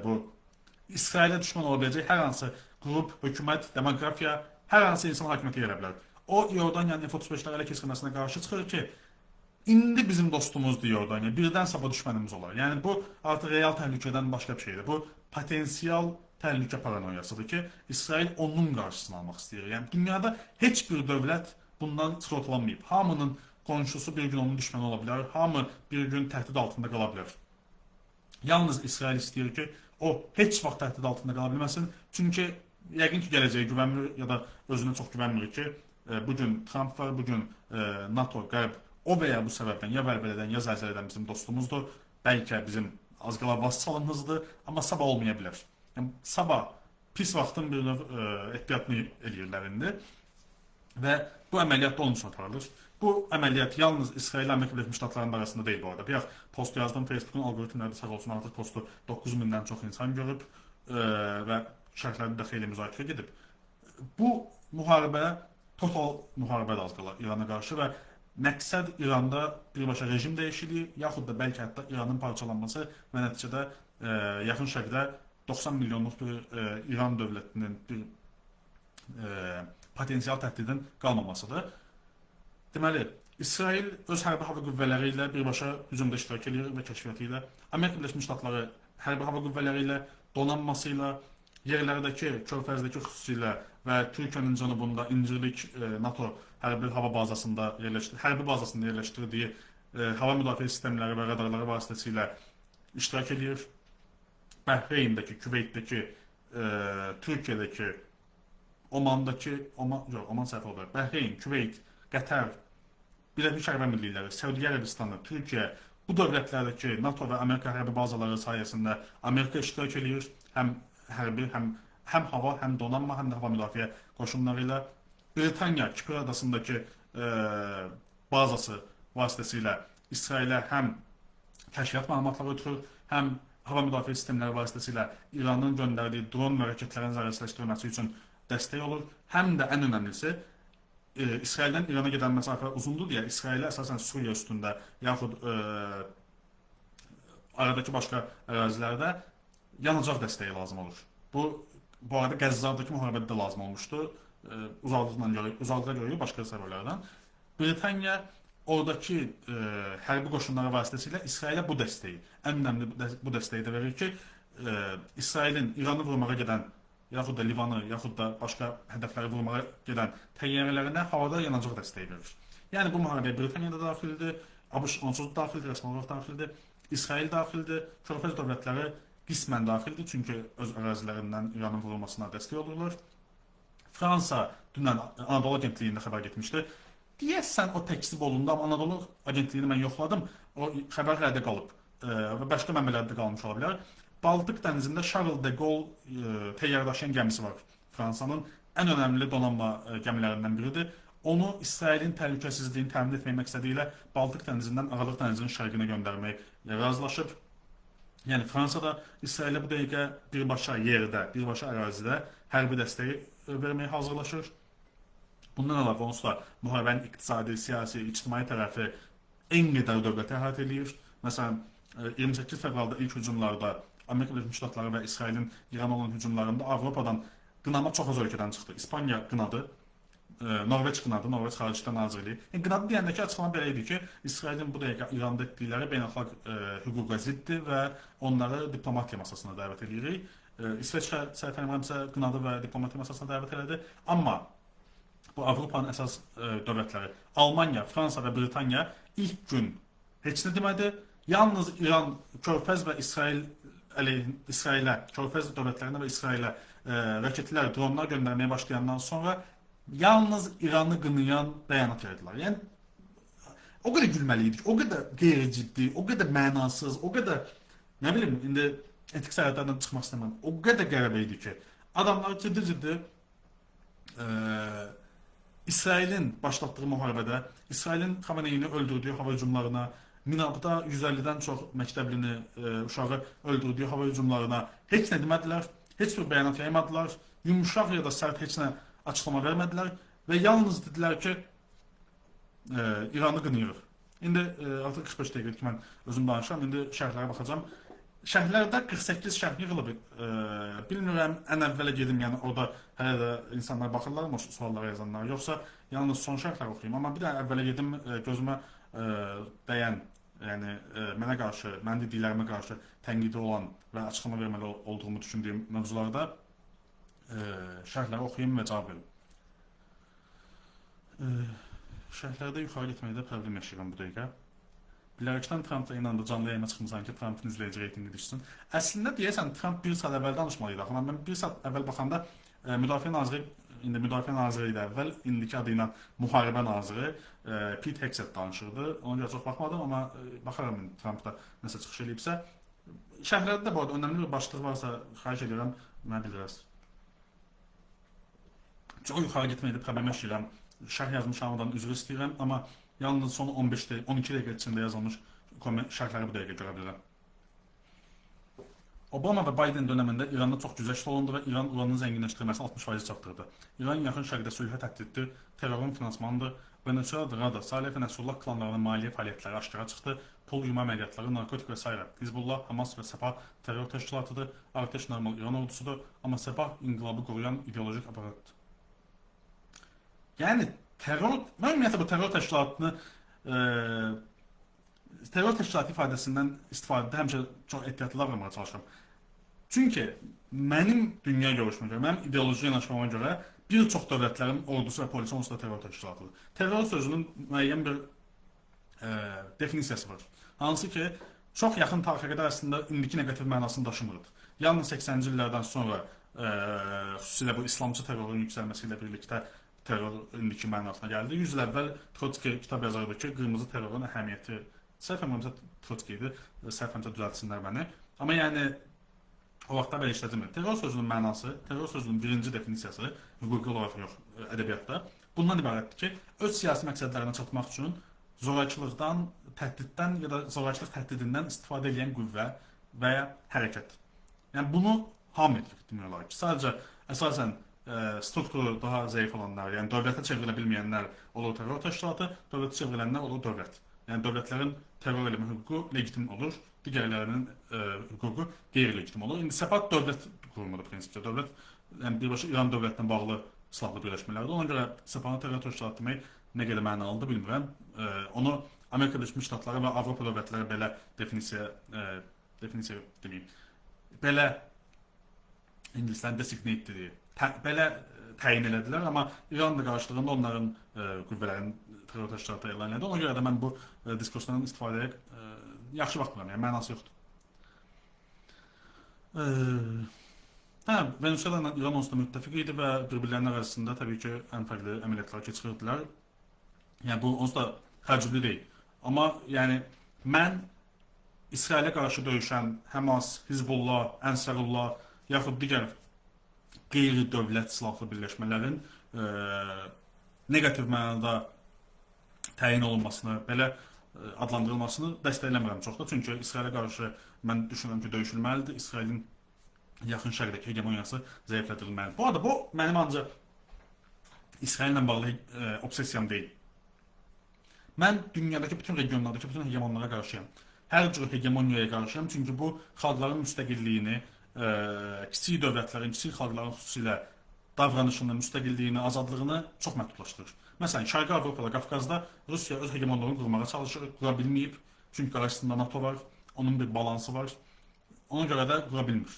bu İsrailə düşmən ola biləcək hər hansı qrup, hökumət, demografiya, hər hansı insan hakimiyyətə gələ bilər. O, İordaniyanın F-35-ləri ələ keçirməsinə qarşı çıxır ki, indi bizim dostumuzdur İordaniya, birdən sabah düşmənimiz olar. Yəni bu artıq real təhlükədən başqa bir şeydir. Bu potensial təhlükə paranoyasıdır ki, İsrail onun qarşısını almaq istəyir. Yəni dünyada heç bir dövlət bundan sığortalanmayıb. Hamının qonşusu bir gün onun düşməni ola bilər, hamı bir gün təhdid altında qala bilər. Yalnız İsrail istəyir ki, o heç vaxt təhdid altında qala bilməsin. Çünki yəqin ki, gələcəyə güvənmir ya da özünə çox güvənmir ki, bugün Trump var, bugün NATO, Qərb o və ya bu səbəbdən, ya vəlvələdən, ya zəlzələdən bizim dostumuzdur. Bəlkə bizim az qala vassalımızdır, amma sabah olmaya bilər. Yəni, sabah pis vaxtın bir növ ehtiyatını eləyirlər indi və bu əməliyyat da onun üçün aparılır. Bu əməliyyat yalnız İsrail ilə Amerika Birləşmiş Ştatlarının arasında deyil bu arada. Bir post yazdım, Facebook'un algoritmləri də sağ olsun artıq postu 9000-dən çox insan görüb və şərhlərdə də xeyli müzakirə gedib. Bu müharibə total müharibədir az qala İrana qarşı və məqsəd İranda birbaşa rejim dəyişikliyi, yaxud da bəlkə hətta İranın parçalanması və nəticədə Yaxın Şərqdə 90 milyonluq bir İran dövlətinin bir potensial təhdidin qalmamasıdır. Deməli, İsrail öz hərbi hava qüvvələri ilə birbaşa hücumda iştirak edir və kəşfiyyatı ilə, Amerika Birləşmiş Ştatları hərbi hava qüvvələri ilə, donanması ilə, yerlərdəki, Körfəzdəki xüsusilə və Türkiyənin cənubunda İncirlik NATO hərbi hava bazasında hərbi bazasında yerləşdirdiyi hava müdafiə sistemləri və radarları vasitəsilə iştirak edir. Bəhreyndəki, Küveytdəki, Türkiyədəki, Omandakı, Oman səhv olar. Bəhreyn, Küveyt, Qətər, Birləşmiş Ərəb Əmirlikləri, Səudiyyə Ərəbistanı, Türkiyə bu dövlətlərdəki NATO və Amerika hərbi bazaları sayəsində Amerika iştirak edir. Həm hərbi, həm hava, həm donanma, həm də hava müdafiə qoşunları ilə. Britaniya Kipr adasındakı bazası vasitəsilə İsrailə həm kəşfiyyat məlumatları ötürür, həm hava müdafiə sistemləri vasitəsilə İranın göndərdiyi dron və raketlərin zərərsizləşdirilməsi üçün dəstək olur. Həm də ən önəmlisi, İsraildən İrana gedən məsafə uzundur deyə İsrailə əsasən Suriya üstündə yaxud aradakı başqa ərazilərdə yanacaq dəstəyi lazım olur. Bu arada Qəzzadakı müharibədə də lazım olmuşdu. Uzaqlığa görə yox, başqa səbəblərdən. Britaniya oradakı hərbi qoşunları vasitəsilə İsrailə bu dəstəyi, ən önəmli bu dəstəyi də verir ki, İsrailin İranı vurmağa gedən, yaxud da Livanı, yaxud da başqa hədəfləri vurmağa gedən təyyarələrinə havada yanacaq dəstəyi verir. Yəni bu müharibəyə Britaniya da daxildir, ABŞ onsuz da daxildir, rəsmi olaraq daxildir, İsrail daxildir, Körfəz dövlətləri qismən daxildir, çünki öz ərazilərindən İranın vurulmasına dəstək olurlar. Fransa dünən Anadolu Agentliyində xəbər getmişdi. Deyəsən o təkzib olundu, amma Anadolu Agentliyini mən yoxladım, o xəbər hələ də qalıb və başqa mənbələrdə də qalmış ola bilər. Baltıq dənizində Charles de Gaulle təyyarə daşıyan gəmisi var. Fransanın ən önəmli donanma gəmilərindən biridir. Onu İsrailin təhlükəsizliyini təmin etmək məqsədi ilə Baltıq dənizindən Aralıq dənizinin şərqinə göndərmək razılaşıb. Yəni Fransa da İsrailə bu dəqiqə birbaşa yerdə, birbaşa ərazidə hərbi dəstəyi verməyə hazırlaşır. Bundan əlavə onsuz da müharibənin iqtisadi, siyasi, ictimai tərəfi en qədər dövləti əhatə eləyir. Məsələn, 28 fevralda ilk hücumlarda Amerika Birləşmiş Ştatları və İsrailin İrana olan hücumlarında Avropadan qınama çox az ölkədən çıxdı. İspaniya qınadı, Norveç qınadı, Norveç Xarici İşlər Nazirliyi. Yəni, qınadı deyəndəki açıqlama belə idi ki, İsrailin bu dəqiqə İranda etdikləri beynəlxalq hüquqa ziddir və onları diplomatiya masasına dəvət edirik. İsveçrə səhv eləmirəmsə qınadı və diplomatiya masasına dəvət elədi. Amma bu Avropanın əsas dövlətləri Almaniya, Fransa və Britaniya ilk gün heç nə demədi. Yalnız İran, Körfəz və İsrail İsrailə, Körfəz dövlətlərinə və İsrailə raketlər, dronlar göndərməyə başlayandan sonra yalnız İranı qınayan bəyanat verdilər. Yəni o qədər gülməli idi ki, o qədər qeyri-ciddi, o qədər mənasız, o qədər nə bilim, indi etik sərhədlərdən çıxmaq istəmirəm. O qədər qəribə idi ki, adamlar ciddi-ciddi İsrailin başlatdığı müharibədə, İsrailin Xameneyini öldürdüyü hava hücumlarına, Minabda 150-dən çox məktəblini, uşağı öldürdüyü hava hücumlarına heç nə demədilər, heç bir bəyanat yaymadılar, yumşaq ya da sərt heç nə açıqlama vermədilər və yalnız dedilər ki, İranı qınayırıq. İndi artıq 45 dəqiqədir ki, mən özüm danışıram, indi şərhlərə baxacağam. Şərhlərdə 48 şərh yığılıb, bilmirəm, ən əvvələ gedim, yəni orada hələ də insanlar baxırlar mı o suallara yazanlar, yoxsa yalnız son şərhləri oxuyayım. Amma bir də əvvələ gedim, gözümə dəyən, yəni mənə qarşı, mənim dediklərimə qarşı tənqidi olan və açıqlama verməli olduğumu düşündüyüm mövzularda şərhləri oxuyayım və cavab verim. Şərhlərdə yuxarı getməkdə problem yaşayıram bu dəqiqə. Bilərəkdən Trumpla eyni anda canlı yayıma çıxmısan ki, Trumpın izləyici reytingi düşsün. Əslində deyəsən, Trump bir saat əvvəl danışmalı idi. Axı, mən bir saat əvvəl baxanda Müdafiə Naziri, indi Müdafiə Naziri idi əvvəl, indiki adı ilə Müharibə Naziri Pete Hegseth danışırdı. Ona görə çox baxmadım, amma baxaram indi Trump da nəsə çıxış eləyibsə. Şərhlərdə də bu arada önəmli bir başlıq varsa, xahiş edirəm, mənə bildirəsiniz. Çox yuxarı getməkdə problem yaşayıram. Şərh yazmış hamıdan üzr istəyirəm, amma yalnız son 15 dəqiqə, 12 dəqiqə içində yazılmış şərhləri bu dəqiqə görə bilirəm. Obama və Biden dönəmində İranda çox güzəşt olundu və İran uranın zənginləşdirilməsini 60% çatdırdı. İran yaxın şərqdə sülhə təhdiddir, terrorun finansmanıdır. Venezuela, Rada, Salih və Nəsrullah klanlarının maliyyə fəaliyyətləri aşkara çıxdı, pul yuma əməliyyatları, narkotik və s. Hizbullah, Hamas və Sepah terror təşkilatıdır, Arteş normal İran ordusudur, amma Sepah inqilabı qoruyan ideolojik aparatdır. Yəni terror, mən ümumiyyətlə bu terror təşkilatını terror təşkilatı ifadəsindən istifadədə həmişə çox ehtiyatlı davranmağa çalışıram. Çünki mənim dünya görüşümə görə, mənim ideoloji yanaşmama görə bir çox dövlətlərin ordusu və polisi onsuz da terror təşkilatıdır. Terror sözünün müəyyən bir definisiyası var. Hansı ki, çox yaxın tarixə qədər əslində indiki neqativ mənasını daşımırdı. Yalnız 80-ci illərdən sonra xüsusilə bu İslamçı terrorun yüksəlməsi ilə birlikdə terror indiki mənasına gəldi. 100 il əvvəl Trotski kitab yazardı ki, qırmızı terrorun əhəmiyyəti, səhv eləmirəmsə Trotski idi, səhv eləmirəmsə düzəltsinlər məni. Amma yəni o vaxtda belə işlədilmir. Terror sözünün mənası, terror sözünün birinci definisiyası, hüquqi olaraq yox, ədəbiyyatda, bundan ibarətdir ki, öz siyasi məqsədlərinə çatmaq üçün zorakılıqdan, təhdiddən ya da zorakılıq təhdidindən istifadə edən qüvvə və ya hərəkət. Yəni bunu hamı edir, demək olar ki. Sadəcə əsasən strukturu daha zəif olanlar, yəni dövlətə çevrilə bilməyənlər olur terror təşkilatı, dövlətə çevrilənlər olur dövlət. Yəni dövlətlərin terror eləmə hüququ legitim olur, digərlərinin hüququ qeyri-legitim olur. İndi Sepah dövlət qurumudur prinsipcə. Dövlət, yəni birbaşa İran dövlətinə bağlı silahlı birləşmələrdir. Ona görə Sepahı terror təşkilatı demək nə qədər mənalıdır bilmirəm. Onu Amerika Birləşmiş Ştatları və Avropa dövlətləri belə definisiya, definisiya deməyim, belə ingilislərin designate dediyi, belə təyin elədilər, amma İran da qarşılığında onların qüvvələrin terror təşkilatı elan elədi. Ona görə də mən bu diskursdan istifadəyə yaxşı baxmıram, yəni mənası yoxdur. Venezuela ilə İran onsuz da müttəfiq idi və bir-birlərinin arasında təbii ki, ən fərqli əməliyyatlar keçirirdilər. Yəni bu onsuz da təəccüblü deyil. Amma yəni mən İsrailə qarşı döyüşən Həmas, Hizbullah, Ənsarullah yaxud digər qeyri-dövlət silahlı birləşmələrin neqativ mənada təyin olunmasını, belə adlandırılmasını dəstəkləmirəm çox da. Çünki İsrailə qarşı mən düşünürəm ki, döyüşülməlidir. İsrailin yaxın şərqdəki hegemoniyası zəiflədilməlidir. Bu arada bu mənim ancaq İsraillə bağlı obsessiyam deyil. Mən dünyadakı bütün regionlardakı bütün hegemonlara qarşıyam. Hər cür hegemoniyaya qarşıyam, çünki bu xalqların müstəqilliyini, kiçik dövlətlərin, kiçik xalqların xüsusilə davranışını, müstəqilliyini, azadlığını çox məhdudlaşdırır. Məsələn, Şərqi Avropada, Qafqazda Rusiya öz hegemonluğunu qurmağa çalışır, qura bilməyib. Çünki qarşısında NATO var, onun bir balansı var. Ona görə də qura bilmir.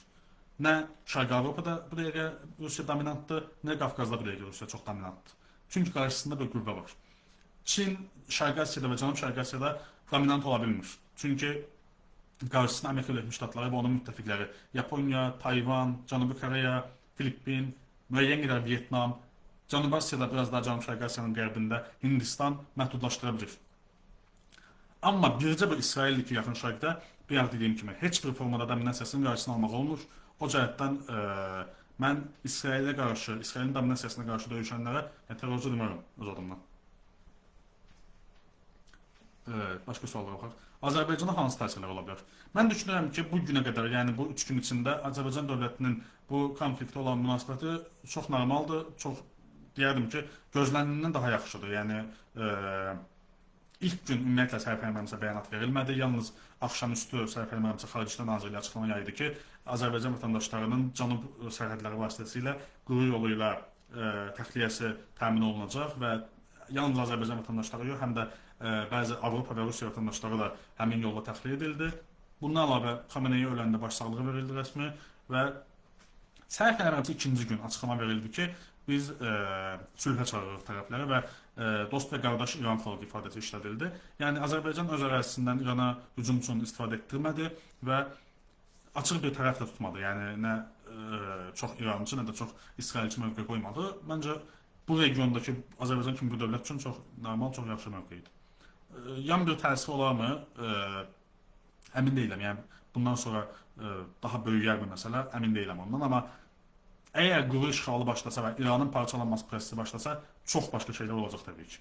Nə Şərqi Avropada bu dəqiqə Rusiya dominantdır, nə Qafqazda bu dəqiqə Rusiya çox dominantdır. Çünki qarşısında bir qüvvə var. Çin Şərqi Asiyada və Cənub-Şərqi Asiyada dominant ola bilmir. Çünki qarşısında Amerika Birləşmiş Ştatları və onun müttəfiqləri Yaponiya, Tayvan, Cənubi Koreya, Filippin, müəyyən qədər Vyetnam, Cənubi Asiyada biraz daha Cənub-Şərqi Asiyanın qərbində Hindistan məhdudlaşdıra bilir. Amma bircə bir İsraildir ki, Yaxın Şərqdə, bayaq dediyim kimi, heç bir formada dominasiyasının qarşısını almaq olmur. O cəhətdən mən İsrailə qarşı, İsrailin dominasiyasına qarşı döyüşənlərə terrorcu demərəm öz adımdan. Başqa suallara baxaq. Azərbaycana hansı təsirlər ola bilər? Mən düşünürəm ki, bu günə qədər, yəni bu 3 gün içində Azərbaycan dövlətinin bu konfliktə olan münasibəti çox normaldır, çox deyərdim ki, gözlənilenden daha yaxşıdır. Yəni ilk gün ümumiyyətlə sərf eləməmizə bəyanat verilmədi. Yalnız axşamüstü sərf eləməmizə Xarici İşlər Nazirliyi açıqlama yaydı ki, Azərbaycan vətəndaşlarının cənub sərhədləri vasitəsilə quru yolu ilə təxliyəsi təmin olunacaq və yalnız Azərbaycan vətəndaşları yox, həm də bəzi Avropa və Rusiya vətəndaşları da həmin yolla təxliyə edildi. Bundan əlavə Xameneyi öləndə başsağlığı verildi rəsmi və sərf eləməmizə ikinci gün açıqlama verildi ki, biz sülhə çağırırıq tərəfləri və dost və qardaş İran xalqı ifadəsi işlədildi. Yəni Azərbaycan öz ərazisindən İrana hücum üçün istifadə etdirmədi və açıq bir tərəf də tutmadı. Yəni nə çox İrançı, nə də çox İsrailçi mövqe qoymadı. Məncə bu regiondakı Azərbaycan kimi bir dövlət üçün çox normal, çox yaxşı mövqe idi. Yan bir təsiri olarmı? Əmin deyiləm. Yəni bundan sonra daha böyüyər bir məsələ, əmin deyiləm ondan, amma əgər quru işğalı başlasa və İranın parçalanması prosesi başlasa, çox başqa şeylər olacaq təbii ki.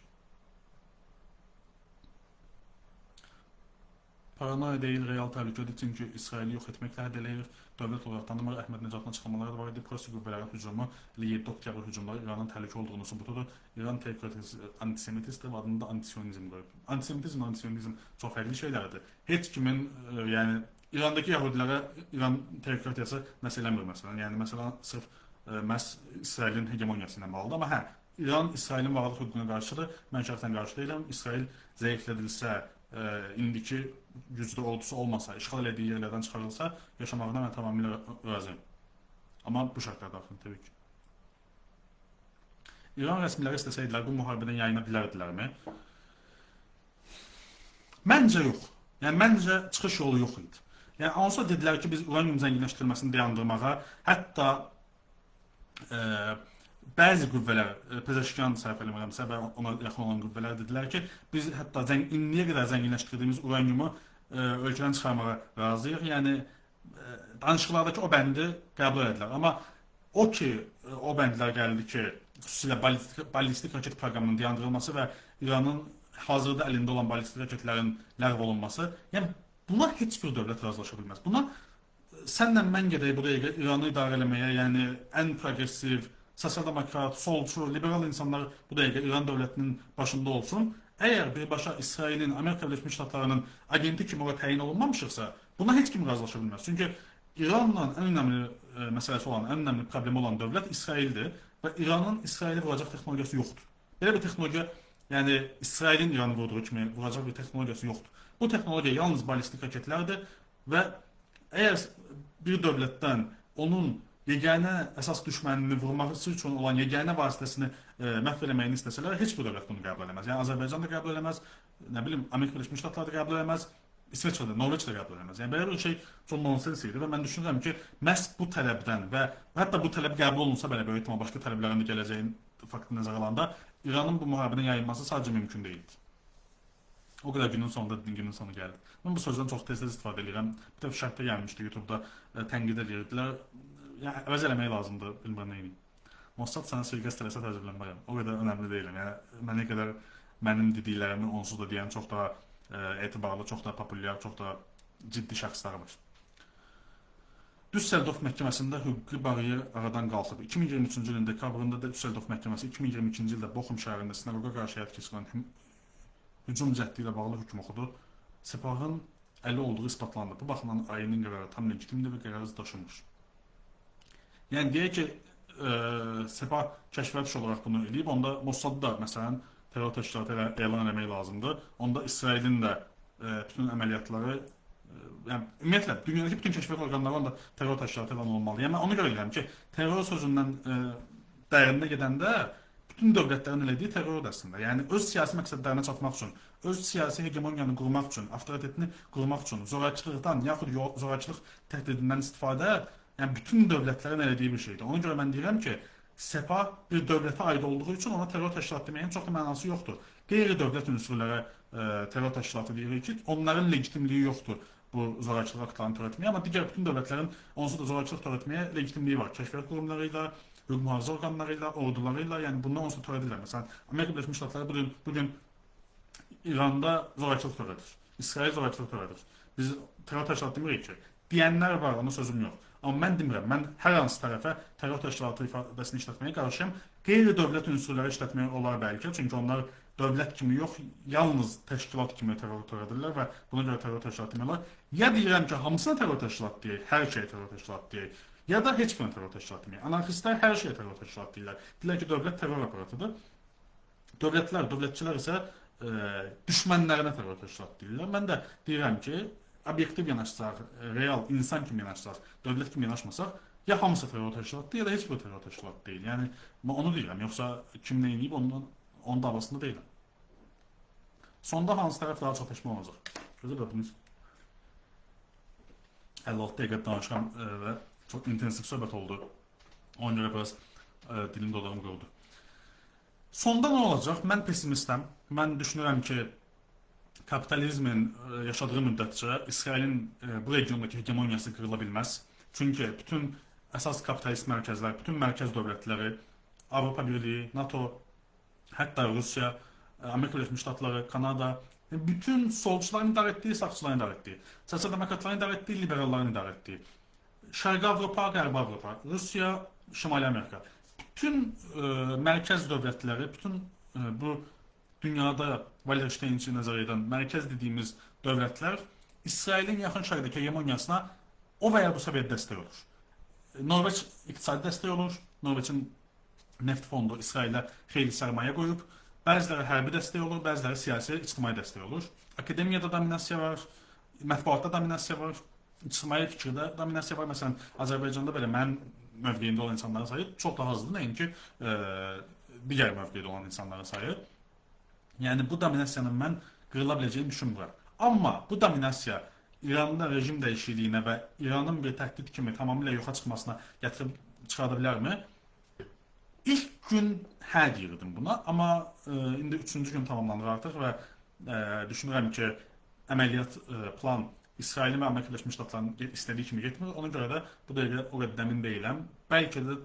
Paranoya deyil, real təhlükədir, çünki İsraili yox etmək təhid eləyir, dövlət olaraq tanımır. Əhməd Nəcadın açıqlamaları da var idi. Prosi qüvvələrin hücumu, 7 oktyabr hücumları İranın təhlükə olduğunu sübutudur. İran antisemitistdir və adını da antisionizm qoyub. Antisemitizm və antisionizm çox fərqli şeylərdir. Heç kimin, yəni İrandakı yahudilərə İran teokratiyası nəsə eləmir məsələn. Yəni məsələn sırf məhz İsrailin hegemoniyası ilə bağlıdır. Amma hə, İran İsrailin varlıq hüququna qarşıdır. Mən şəxsən qarşı deyiləm. İsrail zəiflədilsə, indiki güclü ordusu olmasa, işğal elədiyi yerlərdən çıxarılsa, yaşamağına mən tamamilə razıyam. Amma bu şərtlər daxil təbii ki. İran rəsmiləri istəsəydilər bu müharibədən yayına bilərdilərmi? Məncə yox. Yəni məncə çıxış yolu yox idi. Yəni onsuz da dedilər ki, biz uranium zənginləşdirilməsini dayandırmağa, hətta bəzi qüvvələr, Pezeşkiyan sərf eləmirəmsə və ona yaxın olan qüvvələr dedilər ki, biz hətta indiyə qədər zənginləşdirdiyimiz uraniumu ölkədən çıxarmağa razıyıq. Yəni danışıqlardakı o bəndi qəbul etdilər. Amma o ki, o bəndlər gəldi ki, xüsusilə ballistik raket proqramının dayandırılması və İranın hazırda əlində olan ballistik raketlərin ləğv olunması, yəni buna heç bir dövlət razılaşa bilməz. Buna sənlə mən gedək bu dəqiqə İranı idarə eləməyə, yəni ən progressiv, sosial-demokrat, solçu, liberal insanlar bu dəqiqə İran dövlətinin başında olsun. Əgər birbaşa İsrailin, Amerika Birləşmiş Ştatlarının agenti kimi ora təyin olunmamışıqsa, buna heç kim razılaşa bilməz. Çünki İranla ən önəmli məsələsi olan, ən önəmli problemi olan dövlət İsraildir və İranın İsraili vuracaq texnologiyası yoxdur. Belə bir texnologiya, yəni İsrailin İranı vurduğu kimi vuracaq bir texnologiyası yoxdur. Bu texnologiya yalnız ballistik raketlərdir və əgər bir dövlətdən onun yeganə əsas düşmənini vurması üçün olan yeganə vasitəsini məhv eləməyini istəsələr, heç bir dövlət bunu qəbul eləməz. Yəni Azərbaycan da qəbul eləməz, nə bilim, Amerika Birləşmiş Ştatları da qəbul eləməz, İsveçrə də, Norveç də qəbul eləməz. Yəni belə bir şey çox nonsens idi və mən düşünürəm ki, məhz bu tələbdən və hətta bu tələb qəbul olunsa belə böyük ehtimal başqa tələblərin də gələcəyin faktını nəzərə alanda İranın bu müharibədən yayınması sadəcə mümkün deyildi. O qədər günün sonunda dedin, günün sonu gəldi. Mən bu sözdən çox tez-tez istifadə edirəm. Bir dəfə şərhdə gəlmişdi, YouTube-da tənqid edirdilər. Yəni əvəz eləmək lazımdır, bilmirəm nə edeyim. Mossad sənə sui-qəsd eləsə təəccüblənmərəm. O qədər önəmli deyiləm. Yəni mənə qədər mənim dediklərimi onsuz da deyən çox daha etibarlı, çox daha populyar, çox daha ciddi şəxslər var. Düz Düsseldorf məhkəməsində hüquqi bariyer aradan qalxıb. 2023-cü ilin dekabrında da Düsseldorf məhkəməsi 2022-ci ildə Bochum şəhərində sinaqoqa qarşı həyata keçirilən hücum cəhdi ilə bağlı hökm oxudu. Sepahın əli olduğu isbatlandı. Bu baxımdan ayinin qərarı tam legitimdir və qərarı daşınmış. Yəni deyək ki, Sepah kəşfiyyat işi olaraq bunu eləyib, onda Mossad da məsələn terror təşkilatı elan eləmək lazımdır. Onda İsrailin də bütün əməliyyatları, yəni ümumiyyətlə dünyadakı bütün kəşfiyyat orqanları onda terror təşkilatı elan olmalı. Yəni mən ona görə deyirəm ki, terror sözündən dərində gedəndə bütün dövlətlərin elədiyi terrordur əslində. Yəni öz siyasi məqsədlərinə çatmaq üçün, öz siyasi hegemoniyanı qurmaq üçün, avtoritetini qurmaq üçün zorakılıqdan yaxud zorakılıq təhdidindən istifadə, yəni bütün dövlətlərin elədiyi bir şeydir. Ona görə mən deyirəm ki, Sepah bir dövlətə aid olduğu üçün ona terror təşkilatı deməyin çox da mənası yoxdur. Qeyri-dövlət ünsürlərə terror təşkilatı deyirik ki, onların legitimliyi yoxdur bu zorakılıq aktlarını törətməyə, amma digər bütün dövlətlərin onsuz da zorakılıq törətməyə legitimliyi var. Kəşfiyyat qurumları ilə, hüquq mühafizə orqanları ilə, orduları ilə, yəni bundan onsuz da törədirlər. Məsələn, Amerika Birləşmiş Ştatları bugün İranda zorakılıq törədir, İsrail zorakılıq törədir. Biz terror təşkilatı demirik ki, deyənlər var, ona sözüm yox. Amma mən demirəm, mən hər hansı tərəfə terror təşkilatı ifadəsini işlətməyə qarşıyam. Qeyri-dövlət ünsürləri işlətməyə olar bəlkə, çünki onlar dövlət kimi yox, yalnız təşkilat kimi terror törədirlər və buna görə terror təşkilatı demək olar. Ya deyirəm ki, hamısına terror təşkilatı deyək, hər şeyə terror təşkilatı deyək, ya da heç birinə terror təşkilatı deməyək. Anarxistlər hər şeyə terror təşkilatı deyirlər. Deyirlər ki, dövlət terror aparatıdır. Dövlətlər, dövlətçilər isə düşmənlərinə terror təşkilatı deyirlər. Mən də deyirəm ki, obyektiv yanaşsaq, real insan kimi yanaşsaq, dövlət kimi yanaşmasaq, ya hamısı terror təşkilatıdır, ya da heç bir terror təşkilatı deyil. Yəni, mən onu deyirəm, yoxsa kim nə eləyib, onun davasında deyiləm. Sonda hansı tərəf daha çox peşman olacaq? Gözəl öpünüz. 56 dəqiqə danışıram və çox intensiv söhbət oldu. Ona görə biraz dilim dodağım quruldu. Sonda nə olacaq? Mən pesimistəm. Mən düşünürəm ki, kapitalizmin yaşadığı müddətcə İsrailin bu regiondakı hegemoniyası qırıla bilməz. Çünki bütün əsas kapitalist mərkəzlər, bütün mərkəz dövlətləri, Avropa Birliyi, NATO, hətta Rusiya, Amerika Birləşmiş Ştatları, Kanada, bütün solçuların idarə etdiyi, sağçıların idarə etdiyi, sosial-demokratların idarə etdiyi, liberalların idarə etdiyi, Şərqi Avropa, Qərbi Avropa, Rusiya, Şimali Amerika, bütün mərkəz dövlətləri, bütün bu dünyada Wallersteinçi nəzəriyyədən mərkəz dediyimiz dövlətlər İsrailin yaxın şərqdəki hegemoniyasına o və ya bu səviyyədə dəstək olur. Norveç iqtisadi dəstək olur. Norveçin neft fondu İsrailə xeyli sərmayə qoyub. Bəziləri hərbi dəstək olur, bəziləri siyasi, ictimai dəstək olur. Akademiyada dominasiya var, mətbuatda dominasiya var, ictimai fikirdə dominasiya var. Məsələn, Azərbaycanda belə mənim mövqeyimdə olan insanların sayı çox daha azdır, nəinki digər mövqeydə olan insanların sayı. Yəni, bu dominasiyanın mən qırıla biləcəyini düşünmürəm. Amma bu dominasiya İranda rejim dəyişikliyinə və İranın bir təhdid kimi tamamilə yoxa çıxmasına gətirib çıxarda bilərmi? İlk gün hə deyirdim buna, amma indi üçüncü gün tamamlanır artıq və düşünürəm ki, əməliyyat plan İsrailin və Amerika Birləşmiş Ştatlarının istədiyi kimi getmir. Ona görə də bu dəqiqə o qədər əmin deyiləm. Bəlkə də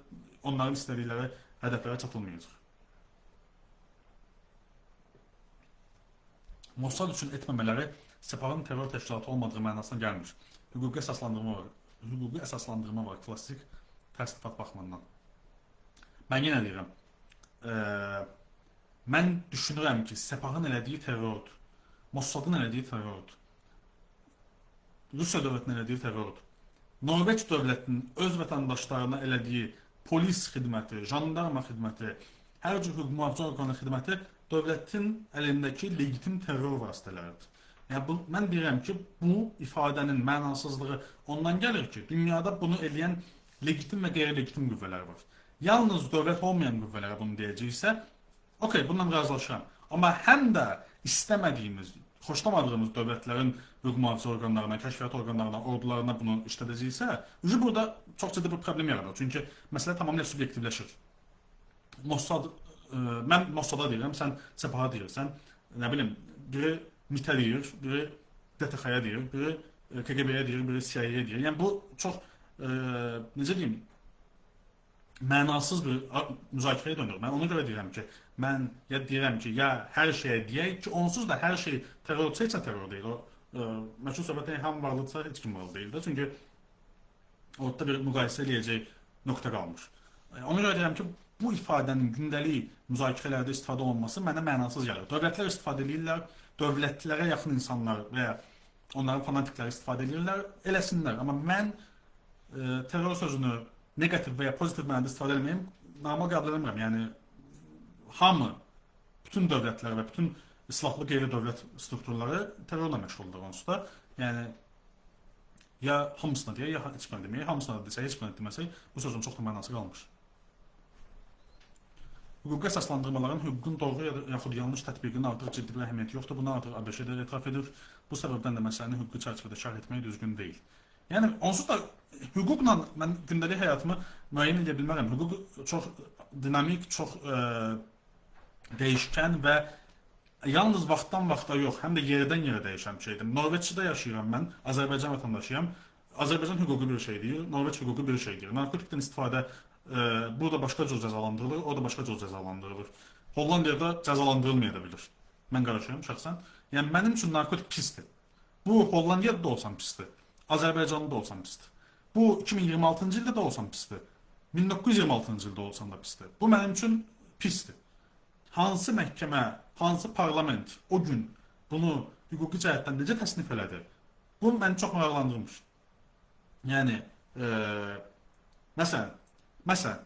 onların istədikləri hədəflərə çatılmayacaq. Mossad üçün etməmələri Sepahın terror təşkilatı olmadığı mənasına gəlmir. Hüquqi əsaslandırma var. Hüquqi əsaslandırma var klassik təsnifat baxımından. Mən yenə deyirəm, mən düşünürəm ki, Sepahın elədiyi terrordur, Mossadın elədiyi terrordur, Rusiya dövlətinin elədiyi terrordur, Norveç dövlətinin öz vətəndaşlarına elədiyi polis xidməti, jandarma xidməti, hər cür hüquq mühafizə orqanı xidməti dövlətin əlindəki legitim terror vasitələridir. Yəni, mən deyirəm ki, bu ifadənin mənasızlığı ondan gəlir ki, dünyada bunu eləyən legitim və qeyri-legitim qüvvələr var. Yalnız dövlət olmayan qüvvələrə bunu deyəcəksə, okey, bununla razılaşıram. Amma həm də istəmədiyimiz, xoşlamadığımız dövlətlərin hüquq mühafizə orqanlarına, kəşfiyyat orqanlarına, ordularına bunu işlədəcəksə, burada çox ciddi bir problem yaranır. Çünki məsələ tamamilə subyektivləşir. Mossad, mən Mossada deyirəm, sən Sepaha deyirsən, nə bilim, biri MİT-ə deyir, biri DTX-ya deyir, biri KGB-yə deyir, biri CIA-ya deyir. Yəni bu çox, necə deyim, mənasız bir müzakirəyə dönür. Mən ona görə deyirəm ki, mən ya deyirəm ki, ya hər şeyə deyək ki, onsuz da hər şey terrorçu heç nə terror deyil. O, məşhur söhbət hamı varlıdırsa heç kim varlı deyil də. Çünki Ortada bir müqayisə eləyəcək nöqtə qalmır. Ona görə deyirəm ki, bu ifadənin gündəlik müzakirələrdə istifadə olunması mənə mənasız gəlir. Dövlətlər istifadə eləyirlər, dövlətlərə yaxın insanlar və ya onların fanatikləri istifadə eləyirlər, eləsinlər. Amma mən terror sözünü neqativ və ya pozitiv mənada istifadə eləməyim normal qəbul eləmirəm. Yəni hamı, bütün dövlətlər və bütün silahlı qeyri-dövlət strukturları terrorla məşğuldur onsuz da. Yəni ya hamısına deyək, ya heç birinə deməyək, hamısına da desək, heç birinə deməsək, bu sözün çox da mənası qalmır. Hüquqi əsaslandırmaların hüququn doğru yaxud yanlış tətbiqinin artıq ciddi bir əhəmiyyəti yoxdur. Bunu artıq ABŞ-də etiraf edir. Bu səbəbdən də məsələni hüquqi çərçivədə şərh etmək düzgün deyil. Yəni onsuz da hüquqla mən gündəlik həyatımı müəyyən edə bilmərəm. Hüquq çox dinamik, çox dəyişkən və yalnız vaxtdan vaxta yox, həm də yerdən yerə dəyişən bir şeydir. Norveçdə yaşayıram mən, Azərbaycan vətəndaşıyam. Azərbaycan hüququ bir şey deyir, Norveç hüququ bir şey deyir. Narkotikdən istifadə burada başqa cür cəzalandırılır, orada başqa cür cəzalandırılır. Hollandiyada cəzalandırılmaya da bilir. Mən qarışıram şəxsən. Yəni mənim üçün narkotik pisdir. Bu Hollandiyada da olsam pisdir. Azərbaycanda da olsam pisdir. Bu 2026-cı ildə də olsam pisdir. 1926-cı ildə olsam da pisdir. Bu mənim üçün pisdir. Hansı məhkəmə, hansı parlament o gün bunu hüquqi cəhətdən necə təsnif elədi? Bu məni çox maraqlandırmış. Yəni məsələn,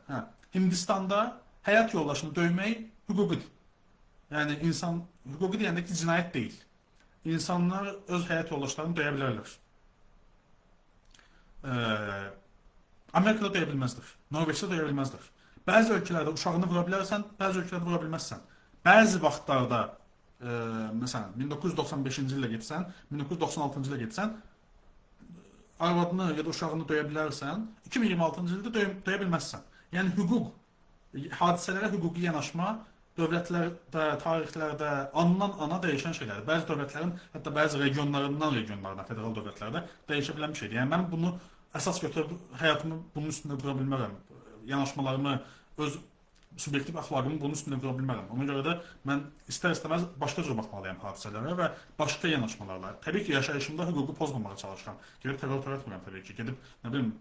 hə, Hindistanda həyat yoldaşını döymək hüquqidir. Yəni insan hüquqi deyəndə ki, cinayət deyil. İnsanlar öz həyat yoldaşlarını döyə bilərlər. Amerikada döyə bilməzlər. Norveçdə döyə bilməzlər. Bəzi ölkələrdə uşağını vura bilərsən, bəzi ölkələrdə vura bilməzsən. Bəzi vaxtlarda, məsələn, 1995-ci ildə getsən, 1996-cı ildə getsən, arvadını ya da uşağını döyə bilərsən, 2026-cı ildə döyə bilməzsən. Yəni hüquq, hadisələrə hüquqi yanaşma dövlətlərdə, tarixlərdə andan ana dəyişən şeylərdir. Bəzi dövlətlərin, hətta bəzi regionlarından regionlarına, federal dövlətlərdə dəyişə bilən bir şeydir. Yəni mən bunu əsas götürüb həyatımı bunun üstündə qura bilmərəm. Yanaşmalarımı, öz subyektiv əxlaqımı bunun üstündə qura bilmərəm. Ona görə də mən istər-istəməz başqa cür baxmalıyam hadisələrə və başqa yanaşmalarla. Təbii ki, yaşayışımda hüququ pozmamağa çalışıram. Gedib terror törətmirəm təbii ki. Gedib, nə bilim,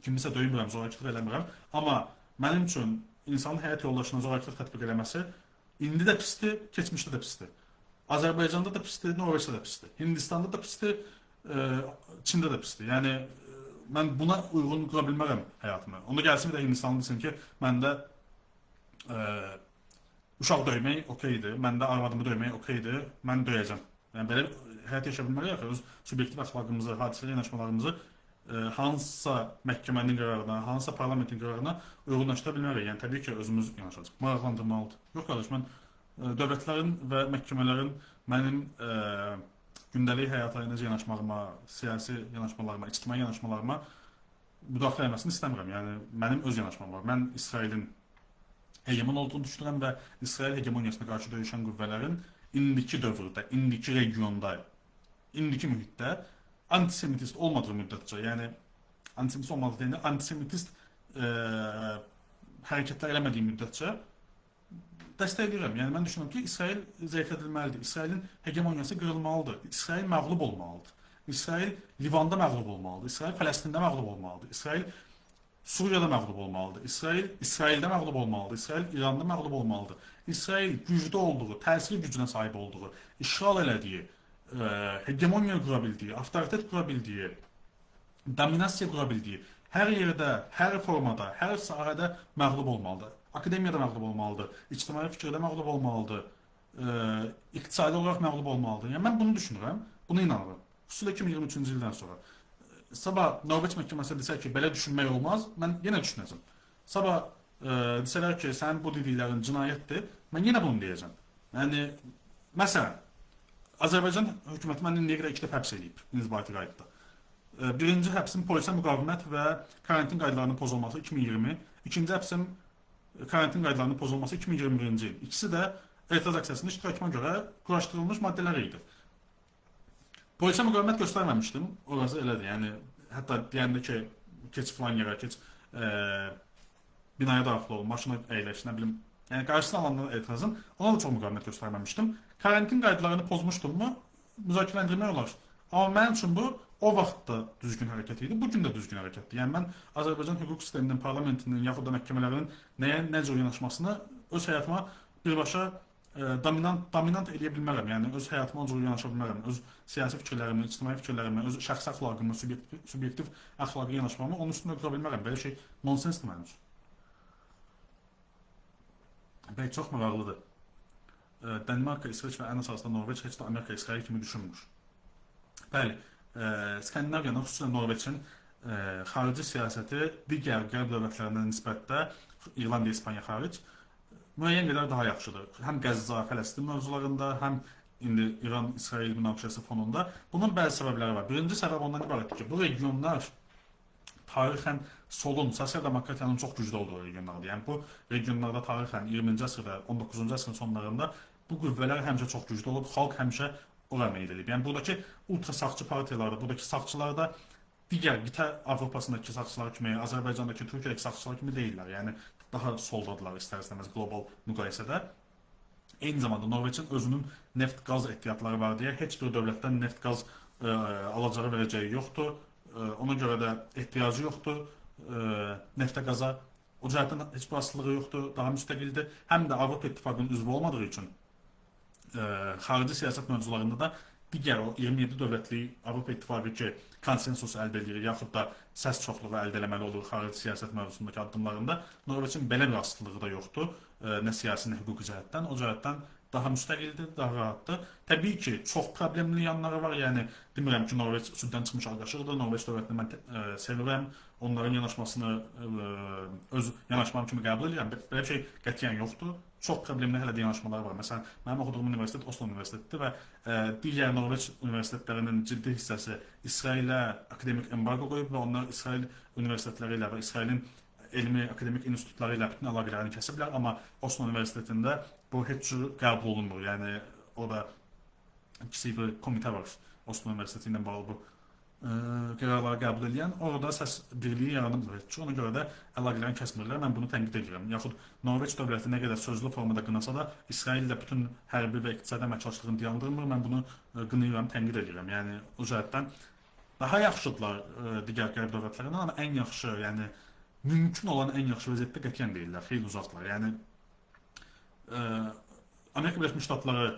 kimisə döymürəm, zorakılıq eləmirəm. Amma mənim üçün insanın həyat yoldaşına zorakılıq tətbiq eləməsi indi də pisdir, keçmişdə də pisdir. Azərbaycanda da pisdir, Norveçdə də pisdir, Hindistanda da pisdir, Çində də pisdir. Yəni mən buna uyğun qura bilmərəm həyatımı. Onda gəlsin bir də Hindistanlı desin ki, məndə uşaq döymək okeydir, məndə arvadımı döymək okeydir, mən döyəcəm. Yəni belə həyat yaşaya bilmərik axı, öz subyektiv əxlaqımızı, hadisələrə yanaşmalarımızı hansısa məhkəmənin qərarına, hansısa parlamentin qərarına uyğunlaşdıra bilmərik. Yəni təbii ki, özümüz yanaşacaq. Maraqlandırmalıdır. Yox qardaş, mən dövlətlərin və məhkəmələrin mənim gündəlik həyata necə yanaşmağıma, siyasi yanaşmalarıma, ictimai yanaşmalarıma müdaxilə etməsini istəmirəm. Yəni mənim öz yanaşmam var. Mən İsrailin hegemon olduğunu düşünürəm və İsrail hegemoniyasına qarşı döyüşən qüvvələrin indiki dövrdə, indiki regionda, indiki mühitdə antisemitist olmadığı müddətcə, yəni antisemitist olmadığı deyəndə antisemitist hərəkətlər eləmədiyi müddətcə dəstəkləyirəm. Yəni mən düşünürəm ki, İsrail zəiflədilməlidir. İsrailin hegemoniyası qırılmalıdır. İsrail məğlub olmalıdır. İsrail Livanda məğlub olmalıdır. İsrail Fələstində məğlub olmalıdır. İsrail Suriyada məğlub olmalıdır. İsrail İsraildə məğlub olmalıdır. İsrail İranda məğlub olmalıdır. İsrail güclü olduğu, təsir gücünə sahib olduğu, işğal elədiyi, hegemoniya qura bildiyi, avtoritet qura bildiyi, dominasiya qura bildiyi hər yerdə, hər formada, hər sahədə məğlub olmalıdır. Akademiyada məğlub olmalıdır, ictimai fikirdə məğlub olmalıdır, iqtisadi olaraq məğlub olmalıdır. Yəni mən bunu düşünürəm, buna inanıram. Xüsusilə 2023-cü ildən sonra. Sabah Norveç məhkəməsi desə ki, belə düşünmək olmaz, mən yenə düşünəcəm. Sabah desələr ki, sənin bu dediklərin cinayətdir, mən yenə bunu deyəcəm. Yəni, məsələn, Azərbaycan hökuməti məni indiyə qədər 2 dəfə həbs eləyib inzibati qaydada. Birinci həbsim polisə müqavimət və karantin qaydalarının pozulması 2020, ikinci həbsim karantin qaydalarının pozulması 2021-ci il. İkisi də etiraz aksiyasında iştirakıma görə quraşdırılmış maddələr idi. Polisə müqavimət göstərməmişdim. Orası elədir. Yəni hətta deyəndə ki, keç filan yerə, keç binaya daxil ol, maşına əyləş, nə bilim. Yəni qarşısını alandan etirazın ona da çox müqavimət göstərməmişdim. Karantin qaydalarını pozmuşdum mu? Müzakirələndirmək olar. Amma mənim üçün bu O vaxt da düzgün hərəkət idi, bu gün də düzgün hərəkətdir. Yəni mən Azərbaycan hüquq sisteminin, parlamentinin, yaxud da məhkəmələrinin nəyə nə cür yanaşmasını öz həyatıma birbaşa dominant eləyə bilmərəm. Yəni öz həyatıma o cür yanaşa bilmərəm. Öz siyasi fikirlərimi, ictimai fikirlərimi, öz şəxsi əxlaqımı, subyektiv əxlaqi yanaşmamı onun üstündə qura bilmərəm. Belə şey nonsensdir mənim üçün. Bəy, çox maraqlıdır. Danimarka, İsveç və ən əsasında Norveç heç də Amerika, İsrail kimi düşünmür. Bəli, Skandinaviyanın, xüsusilə Norveçin xarici siyasəti digər qərb dövlətlərinə nisbətdə, İrlandiya, İspaniya xaric, müəyyən qədər daha yaxşıdır. Həm Qəzza, Fələstin mövzularında, həm indi İran-İsrail münaqişəsi fonunda. Bunun bəzi səbəbləri var. Birinci səbəb ondan ibarətdir ki, bu regionlar tarixən solun, sosial demokratiyanın çox güclü olduğu regionlardır. Yəni bu regionlarda tarixən 20-ci əsrdə, 19-cu əsrin sonlarında bu qüvvələr həmişə çox güclü olub, xalq həmişə ora meyil edib. Yəni buradakı ultra sağçı partiyalarda, buradakı sağçılar da digər qitə Avropasındakı sağçılar kimi, Azərbaycandakı, Türkiyədəki sağçılar kimi deyillər. Yəni daha soldadılar istər-istəməz qlobal müqayisədə. Eyni zamanda Norveçin özünün neft-qaz ehtiyatları var deyə heç bir dövlətdən neft-qaz alacağı verəcəyi yoxdur. Ona görə də ehtiyacı yoxdur neftə, qaza. O cəhətdən heç bir asılılığı yoxdur, daha müstəqildir. Həm də Avropa İttifaqının üzvü olmadığı üçün xarici siyasət mövzularında da digər o 27 dövlətli Avropa İttifaqı ki, konsensus əldə edir, yaxud da səs çoxluğu əldə eləməli olur xarici siyasət mövzusundakı addımlarında. Norveçin belə bir asılılığı da yoxdur, nə siyasi, nə hüquqi cəhətdən. O cəhətdən daha müstəqildir, daha rahatdır. Təbii ki, çox problemli yanları var. Yəni demirəm ki, Norveç süddən çıxmış ağ qaşıqdır. Norveç dövlətini mən sevirəm. Onların yanaşmasını öz yanaşmam kimi qəbul edirəm. Belə bir şey qətiyyən yoxdur. Çox problemli hələ də yanaşmalar var. Məsələn, mənim oxuduğum universitet Oslo Universitetidir və digər Norveç universitetlərinin ciddi hissəsi İsrailə akademik embargo qoyub və onlar İsrail universitetləri ilə və İsrailin elmi, akademik institutları ilə bütün əlaqələrini kəsiblər, amma Oslo Universitetində bu heç cür qəbul olunmur. Yəni orada kiçik bir komitə var Oslo Universiteti ilə bağlı bu qərarları qəbul edən. Orada səs birliyi yaranmır. Heç cür. Ona görə də əlaqələrini kəsmirlər. Mən bunu tənqid edirəm. Yaxud Norveç dövləti nə qədər sözlü formada qınasa da İsraillə bütün hərbi və iqtisadi əməkdaşlığını dayandırmır. Mən bunu qınayıram, tənqid edirəm. Yəni o cəhətdən daha yaxşıdırlar digər qərb dövlətlərindən, amma ən yaxşı, yəni mümkün olan ən yaxşı vəziyyətdə qətiyyən deyirlər, xeyli uzaqlar. Yəni Amerika Birləşmiş Ştatları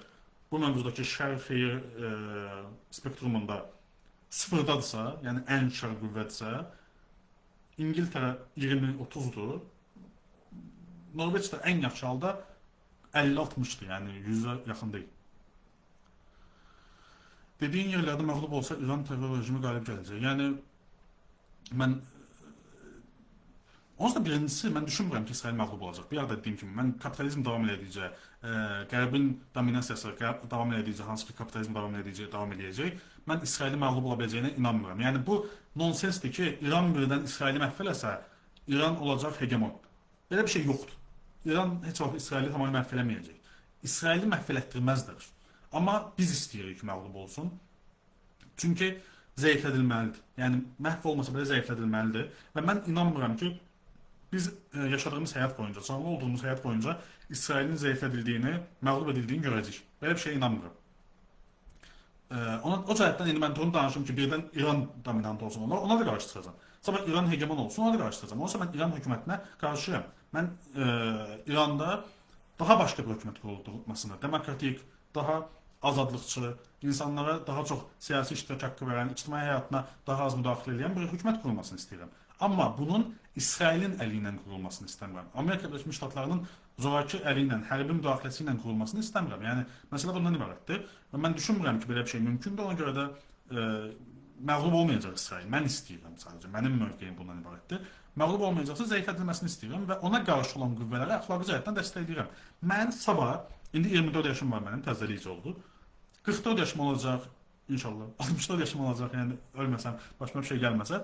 bu mövzudakı şər xeyir spektrumunda sıfırdadırsa, yəni ən şər qüvvədirsə, İngiltərə 20-30-dur, Norveç də ən yaxşı halda 50-60-dır, yəni 100-ə yaxın deyil. Dediyin yerlərdə məğlub olsa İran terror rejimi qalib gələcək. Yəni mən onsuz da birincisi, mən düşünmürəm ki, İsrail məğlub olacaq. Bir arada dediyim kimi, mən kapitalizm davam elədikcə, Qərbin dominasiyası davam elədikcə, hansı ki kapitalizm davam eləyəcək, mən İsrailin məğlub ola biləcəyinə inanmıram. Yəni bu nonsensdir ki, İran birdən İsraili məhv eləsə, İran olacaq hegemon. Belə bir şey yoxdur. İran heç vaxt İsraili tamamilə məhv eləməyəcək. İsraili məhv elətdirməzlər. Amma biz istəyirik ki, məğlub olsun. Çünki zəiflədilməlidir. Yəni məhv olmasa belə zəiflədilməlidir. Və mən inanmıram ki, biz yaşadığımız həyat boyunca, canlı olduğumuz həyat boyunca İsrailin zəiflədildiyini, məğlub edildiyini görəcəyik. Belə bir şeyə inanmıram. O cəhətdən indi mən bunu danışım ki, birdən İran dominant olsun, ona da qarşı çıxacağam. Sabah İran hegemon olsun, ona da qarşı çıxacağam. Onsa mən İran hökumətinə qarşıyam. Mən İranda daha başqa bir hökumət qurulmasını, demokratik, daha azadlıqçı, insanlara daha çox siyasi iştirak haqqı verən, ictimai həyatına daha az müdaxilə edən bir hökumət qurulmasını istəyirəm. Amma bunun İsrailin əli ilə qurulmasını istəmirəm. Amerika Birləşmiş Ştatlarının zoraki əli ilə, hərbi müdaxiləsi ilə qurulmasını istəmirəm. Yəni məsələ bundan ibarətdir. Və mən düşünmürəm ki, belə bir şey mümkündür. Ona görə də məğlub olmayacaq İsrail. Mən istəyirəm sadəcə. Mənim mövqeyim bundan ibarətdir. Məğlub olmayacaqsa zəiflədilməsini istəyirəm və ona qarşı olan qüvvələri əxlaqi cəhətdən dəstəkləyirəm. Mən sabah, indi 24 yaşım var mənim, təzəlikcə oldu. 44 yaşım olacaq inşallah. 64 yaşım olacaq, yəni ölməsəm, başıma bir şey gəlməsə.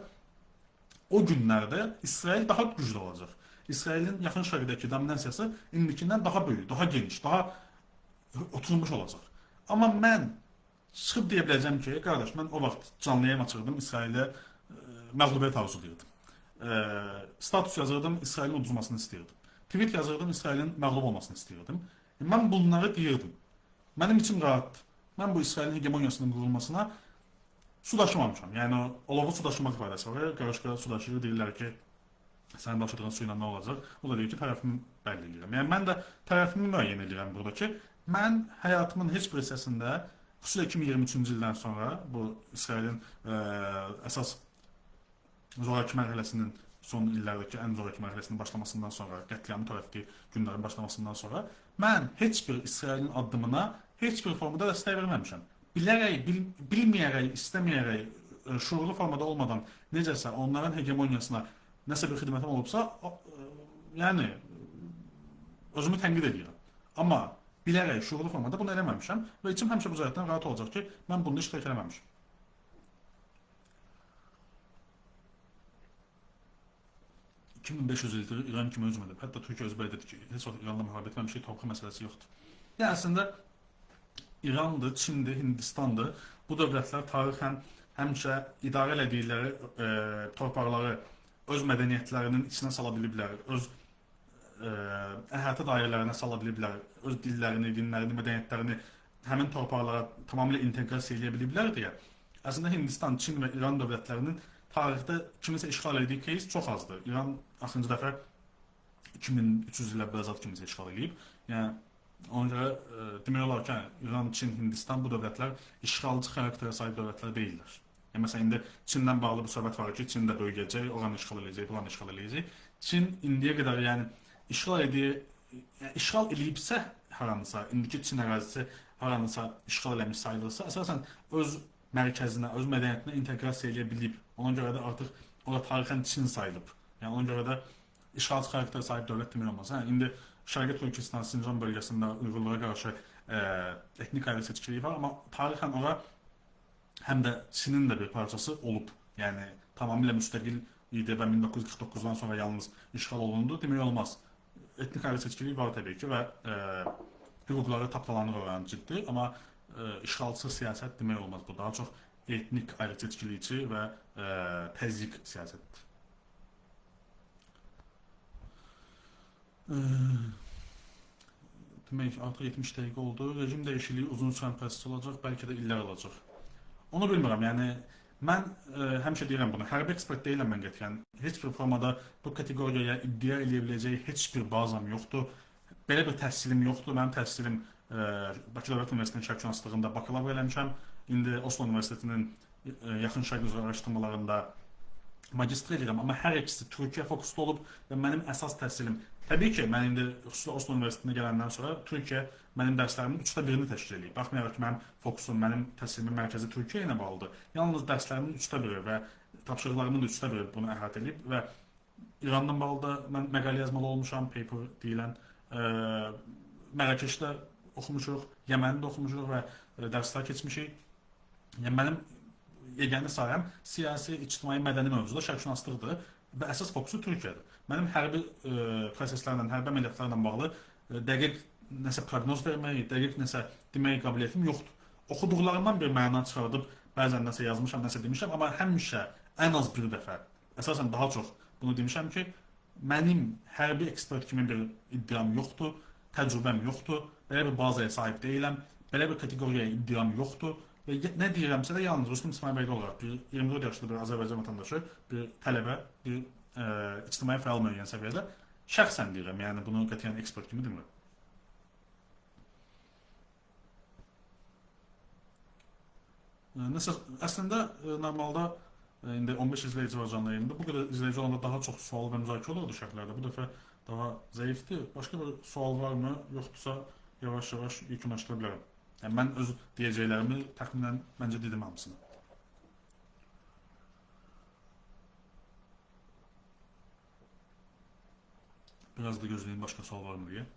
O günlərdə İsrail daha güclü olacaq. İsrailin Yaxın Şərqdəki dominasiyası indikindən daha böyük, daha geniş, daha oturmuş olacaq. Amma mən çıxıb deyə biləcəm ki, qardaş, mən o vaxt canlı yayım açırdım, İsrailə məğlubiyyət arzulayırdım. Status yazırdım, İsrailin uduzmasını istəyirdim. Tweet yazırdım, İsrailin məğlub olmasını istəyirdim. Mən bunları deyirdim. Mənim içim rahatdır. Mən bu İsrailin hegemoniyasının qurulmasına Su daşımamışam. Yəni olovu su daşımaq ifadəsi var. Qarışqa su daşıyır, deyirlər ki, sənin daşıdığın su ilə nə olacaq? O da deyir ki, tərəfimi bəlli eləyirəm. Yəni mən də tərəfimi müəyyən edirəm burada ki, mən həyatımın heç bir hissəsində, xüsusilə 2023-cü ildən sonra bu İsrailin əsas zoraki mərhələsinin son illərdəki ən zoraki mərhələsinin başlamasından sonra, qətliamı törətdiyi günlərin başlamasından sonra mən heç bir İsrailin addımına heç bir formada dəstək verməmişəm. Bilərək, bilməyərək, istəməyərək, şuurlu formada olmadan necəsə onların hegemoniyasına nəsə bir xidmətim olubsa, yəni özümü tənqid edirəm. Amma bilərək, şuurlu formada bunu eləməmişəm və içim həmişə bu cəhətdən rahat olacaq ki, mən bunda iştirak eləməmişəm. ...2500 ildir İran kimi hücum edib. Hətta Türkiyə özü belə dedi ki, heç vaxt İranla müharibə etməmişik, torpaq məsələsi yoxdur. Yəni əslində İrandır, Çindir, Hindistandır. Bu dövlətlər tarixən həmişə idarə elədikləri torpaqları öz mədəniyyətlərinin içinə sala biliblər, öz əhatə dairələrinə sala biliblər, öz dillərini, dinlərini, mədəniyyətlərini həmin torpaqlara tamamilə inteqrasiya eləyə biliblər deyə. Əslində Hindistan, Çin və İran dövlətlərinin tarixdə kiminsə işğal etdiyi кейs çox azdır. İran axırıncı dəfə 2300 il əvvəl zat kiminsə işğal eləyib. Yəni ona görə demək olar ki, İran, Çin, Hindistan bu dövlətlər işğalcı xarakterə sahib dövlətlər deyillər. Yəni məsələn indi Çindən bağlı bu söhbət var ki, Çin də böyüyəcək, oranı işğal eləyəcək, buranı işğal eləyəcək. Çin indiyə qədər yəni işğal eləyibsə haranısa, indiki Çin ərazisi haranısa işğal eləmiş sayılırsa, əsasən öz mərkəzinə, öz mədəniyyətinə inteqrasiya eləyə bilib. Ona görə də artıq ora tarixən Çin sayılıb. Yəni ona görə də işğalçı xarakterə sahib dövlət demək olmaz. Yəni indi Şərqi Türkistan, Sincan bölgəsində Uyğurlara qarşı etnik ayrı seçkiliyi var, amma tarixən ora həm də Çinin də bir parçası olub. Yəni tamamilə müstəqil idi və 1949-dan sonra yalnız işğal olundu demək olmaz. Etnik ayrı seçkiliyi var təbii ki və hüquqları tapdalanır oranın ciddi, amma işğalçı siyasət demək olmaz. Bu daha çox etnik ayrı seçkilikçi və təzyiq siyasətdir. Demək, artıq 70 dəqiqə oldu. Rejim dəyişikliyi uzun sürən proses olacaq, bəlkə də illər olacaq. Onu bilmirəm, yəni mən həmişə deyirəm bunu, hərbi ekspert deyiləm mən qətiyyən. Heç bir formada bu kateqoriyaya iddia eləyə biləcəyi heç bir bazam yoxdur. Belə bir təhsilim yoxdur. Mənim təhsilim Bakı Dövlət Universitetinin şərqşünaslığında bakalavr eləmişəm. İndi Oslo Universitetinin Yaxın Şərq üzrə araşdırmalarında magistr edirəm, amma hər ikisi Türkiyə fokuslu olub və mənim əsas təhsilim, təbii ki, mən indi xüsusilə Oslo Universitetinə gələndən sonra Türkiyə mənim dərslərimin 1/3-ni təşkil eləyib. Baxmayaraq ki, mənim fokusum, mənim təhsilimin mərkəzi Türkiyə ilə bağlıdır. Yalnız dərslərimin 1/3-i və tapşırıqlarımın da 1/3-i bunu əhatə eləyib və İrandan bağlı da mən məqalə yazmalı olmuşam, paper deyilən, Mərakeşdə oxumuşuq, Yəməndə oxumuşuq və dərslər keçmişik. Yəni mənim yeganə sahəm siyasi, ictimai, mədəni mövzuda şərqşünaslıqdır və əsas fokusu Türkiyədir. Mənim hərbi proseslərlə, hərbi əməliyyatlarla bağlı dəqiq nəsə proqnoz vermək, dəqiq nəsə demək qabiliyyətim yoxdur. Oxuduqlarımdan bir məna çıxardıb bəzən nəsə yazmışam, nəsə demişəm, amma həmişə ən az bir dəfə, əsasən daha çox bunu demişəm ki, mənim hərbi ekspert kimi bir iddiam yoxdur, təcrübəm yoxdur, belə bir bazaya sahib deyiləm, belə bir kateqoriyaya iddiam yoxdur. Və nə deyirəmsə də yalnız Rüstəm İsmailbəyli olaraq bir 24 yaşlı bir Azərbaycan vətəndaşı, bir tələbə, bir ictimai fəal müəyyən səviyyədə şəxsən deyirəm, yəni bunu qətiyyən ekspert kimi demirəm. Nəsə, əslində normalda indi 15 izləyici var canlı yayında. Bu qədər izləyici olanda daha çox sual və müzakirə olurdu şərhlərdə. Bu dəfə daha zəifdir. Başqa bir sual varmı? Yoxdursa yavaş-yavaş yekunlaşdıra bilərəm. Yəni mən öz deyəcəklərimi təxminən məncə dedim hamısını. Biraz da gözləyim başqa sual varmı deyə.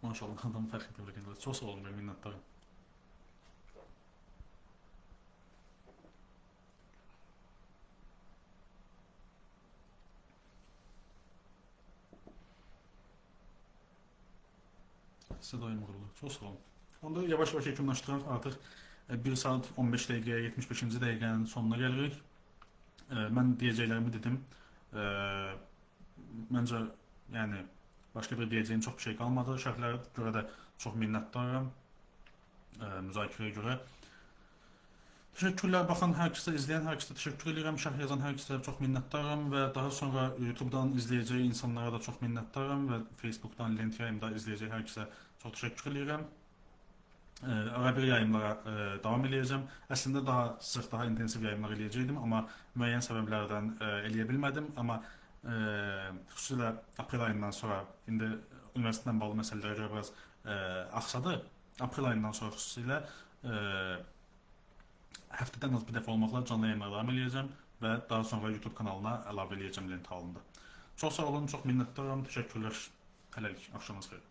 Maşallah, adam fəxr təbrik edirəm. Çox sağ olun, minnətdarım. Sizə daim uğurlar. Çox sağ olun. Onda yavaş-yavaş yekunlaşdıraq artıq. 1 saat 15 dəqiqəyə 75-ci dəqiqənin sonuna gəlirik. Mən deyəcəklərimi dedim. Məncə, yəni başqa bir deyəcəyim çox bir şey qalmadı. Şərhlərə görə də çox minnətdaram. Müzakirəyə görə. Təşəkkürlər. Baxan hər kəsə, izləyən hər kəsə təşəkkür edirəm. Şərh yazan hər kəsə çox minnətdaram və daha sonra YouTube-dan izləyəcək insanlara da çox minnətdaram və Facebook-dan, Lent yayımda izləyəcək hər kəsə çox təşəkkür edirəm. Ara bir yayımlara davam eləyəcəm. Əslində daha sıx, daha intensiv yayımlar eləyəcəkdim, amma müəyyən səbəblərdən eləyə bilmədim. Amma xüsusilə aprel ayından sonra indi universitetlə bağlı məsələlərə görə biraz axsadı. Aprel ayından sonra xüsusilə həftədən az bir dəfə olmaqla canlı yayımlara davam eləyəcəm və daha sonra YouTube kanalına əlavə eləyəcəm lent halında. Çox sağ olun, çox minnətdaram, təşəkkürlər. Hələlik, axşamınız xeyir.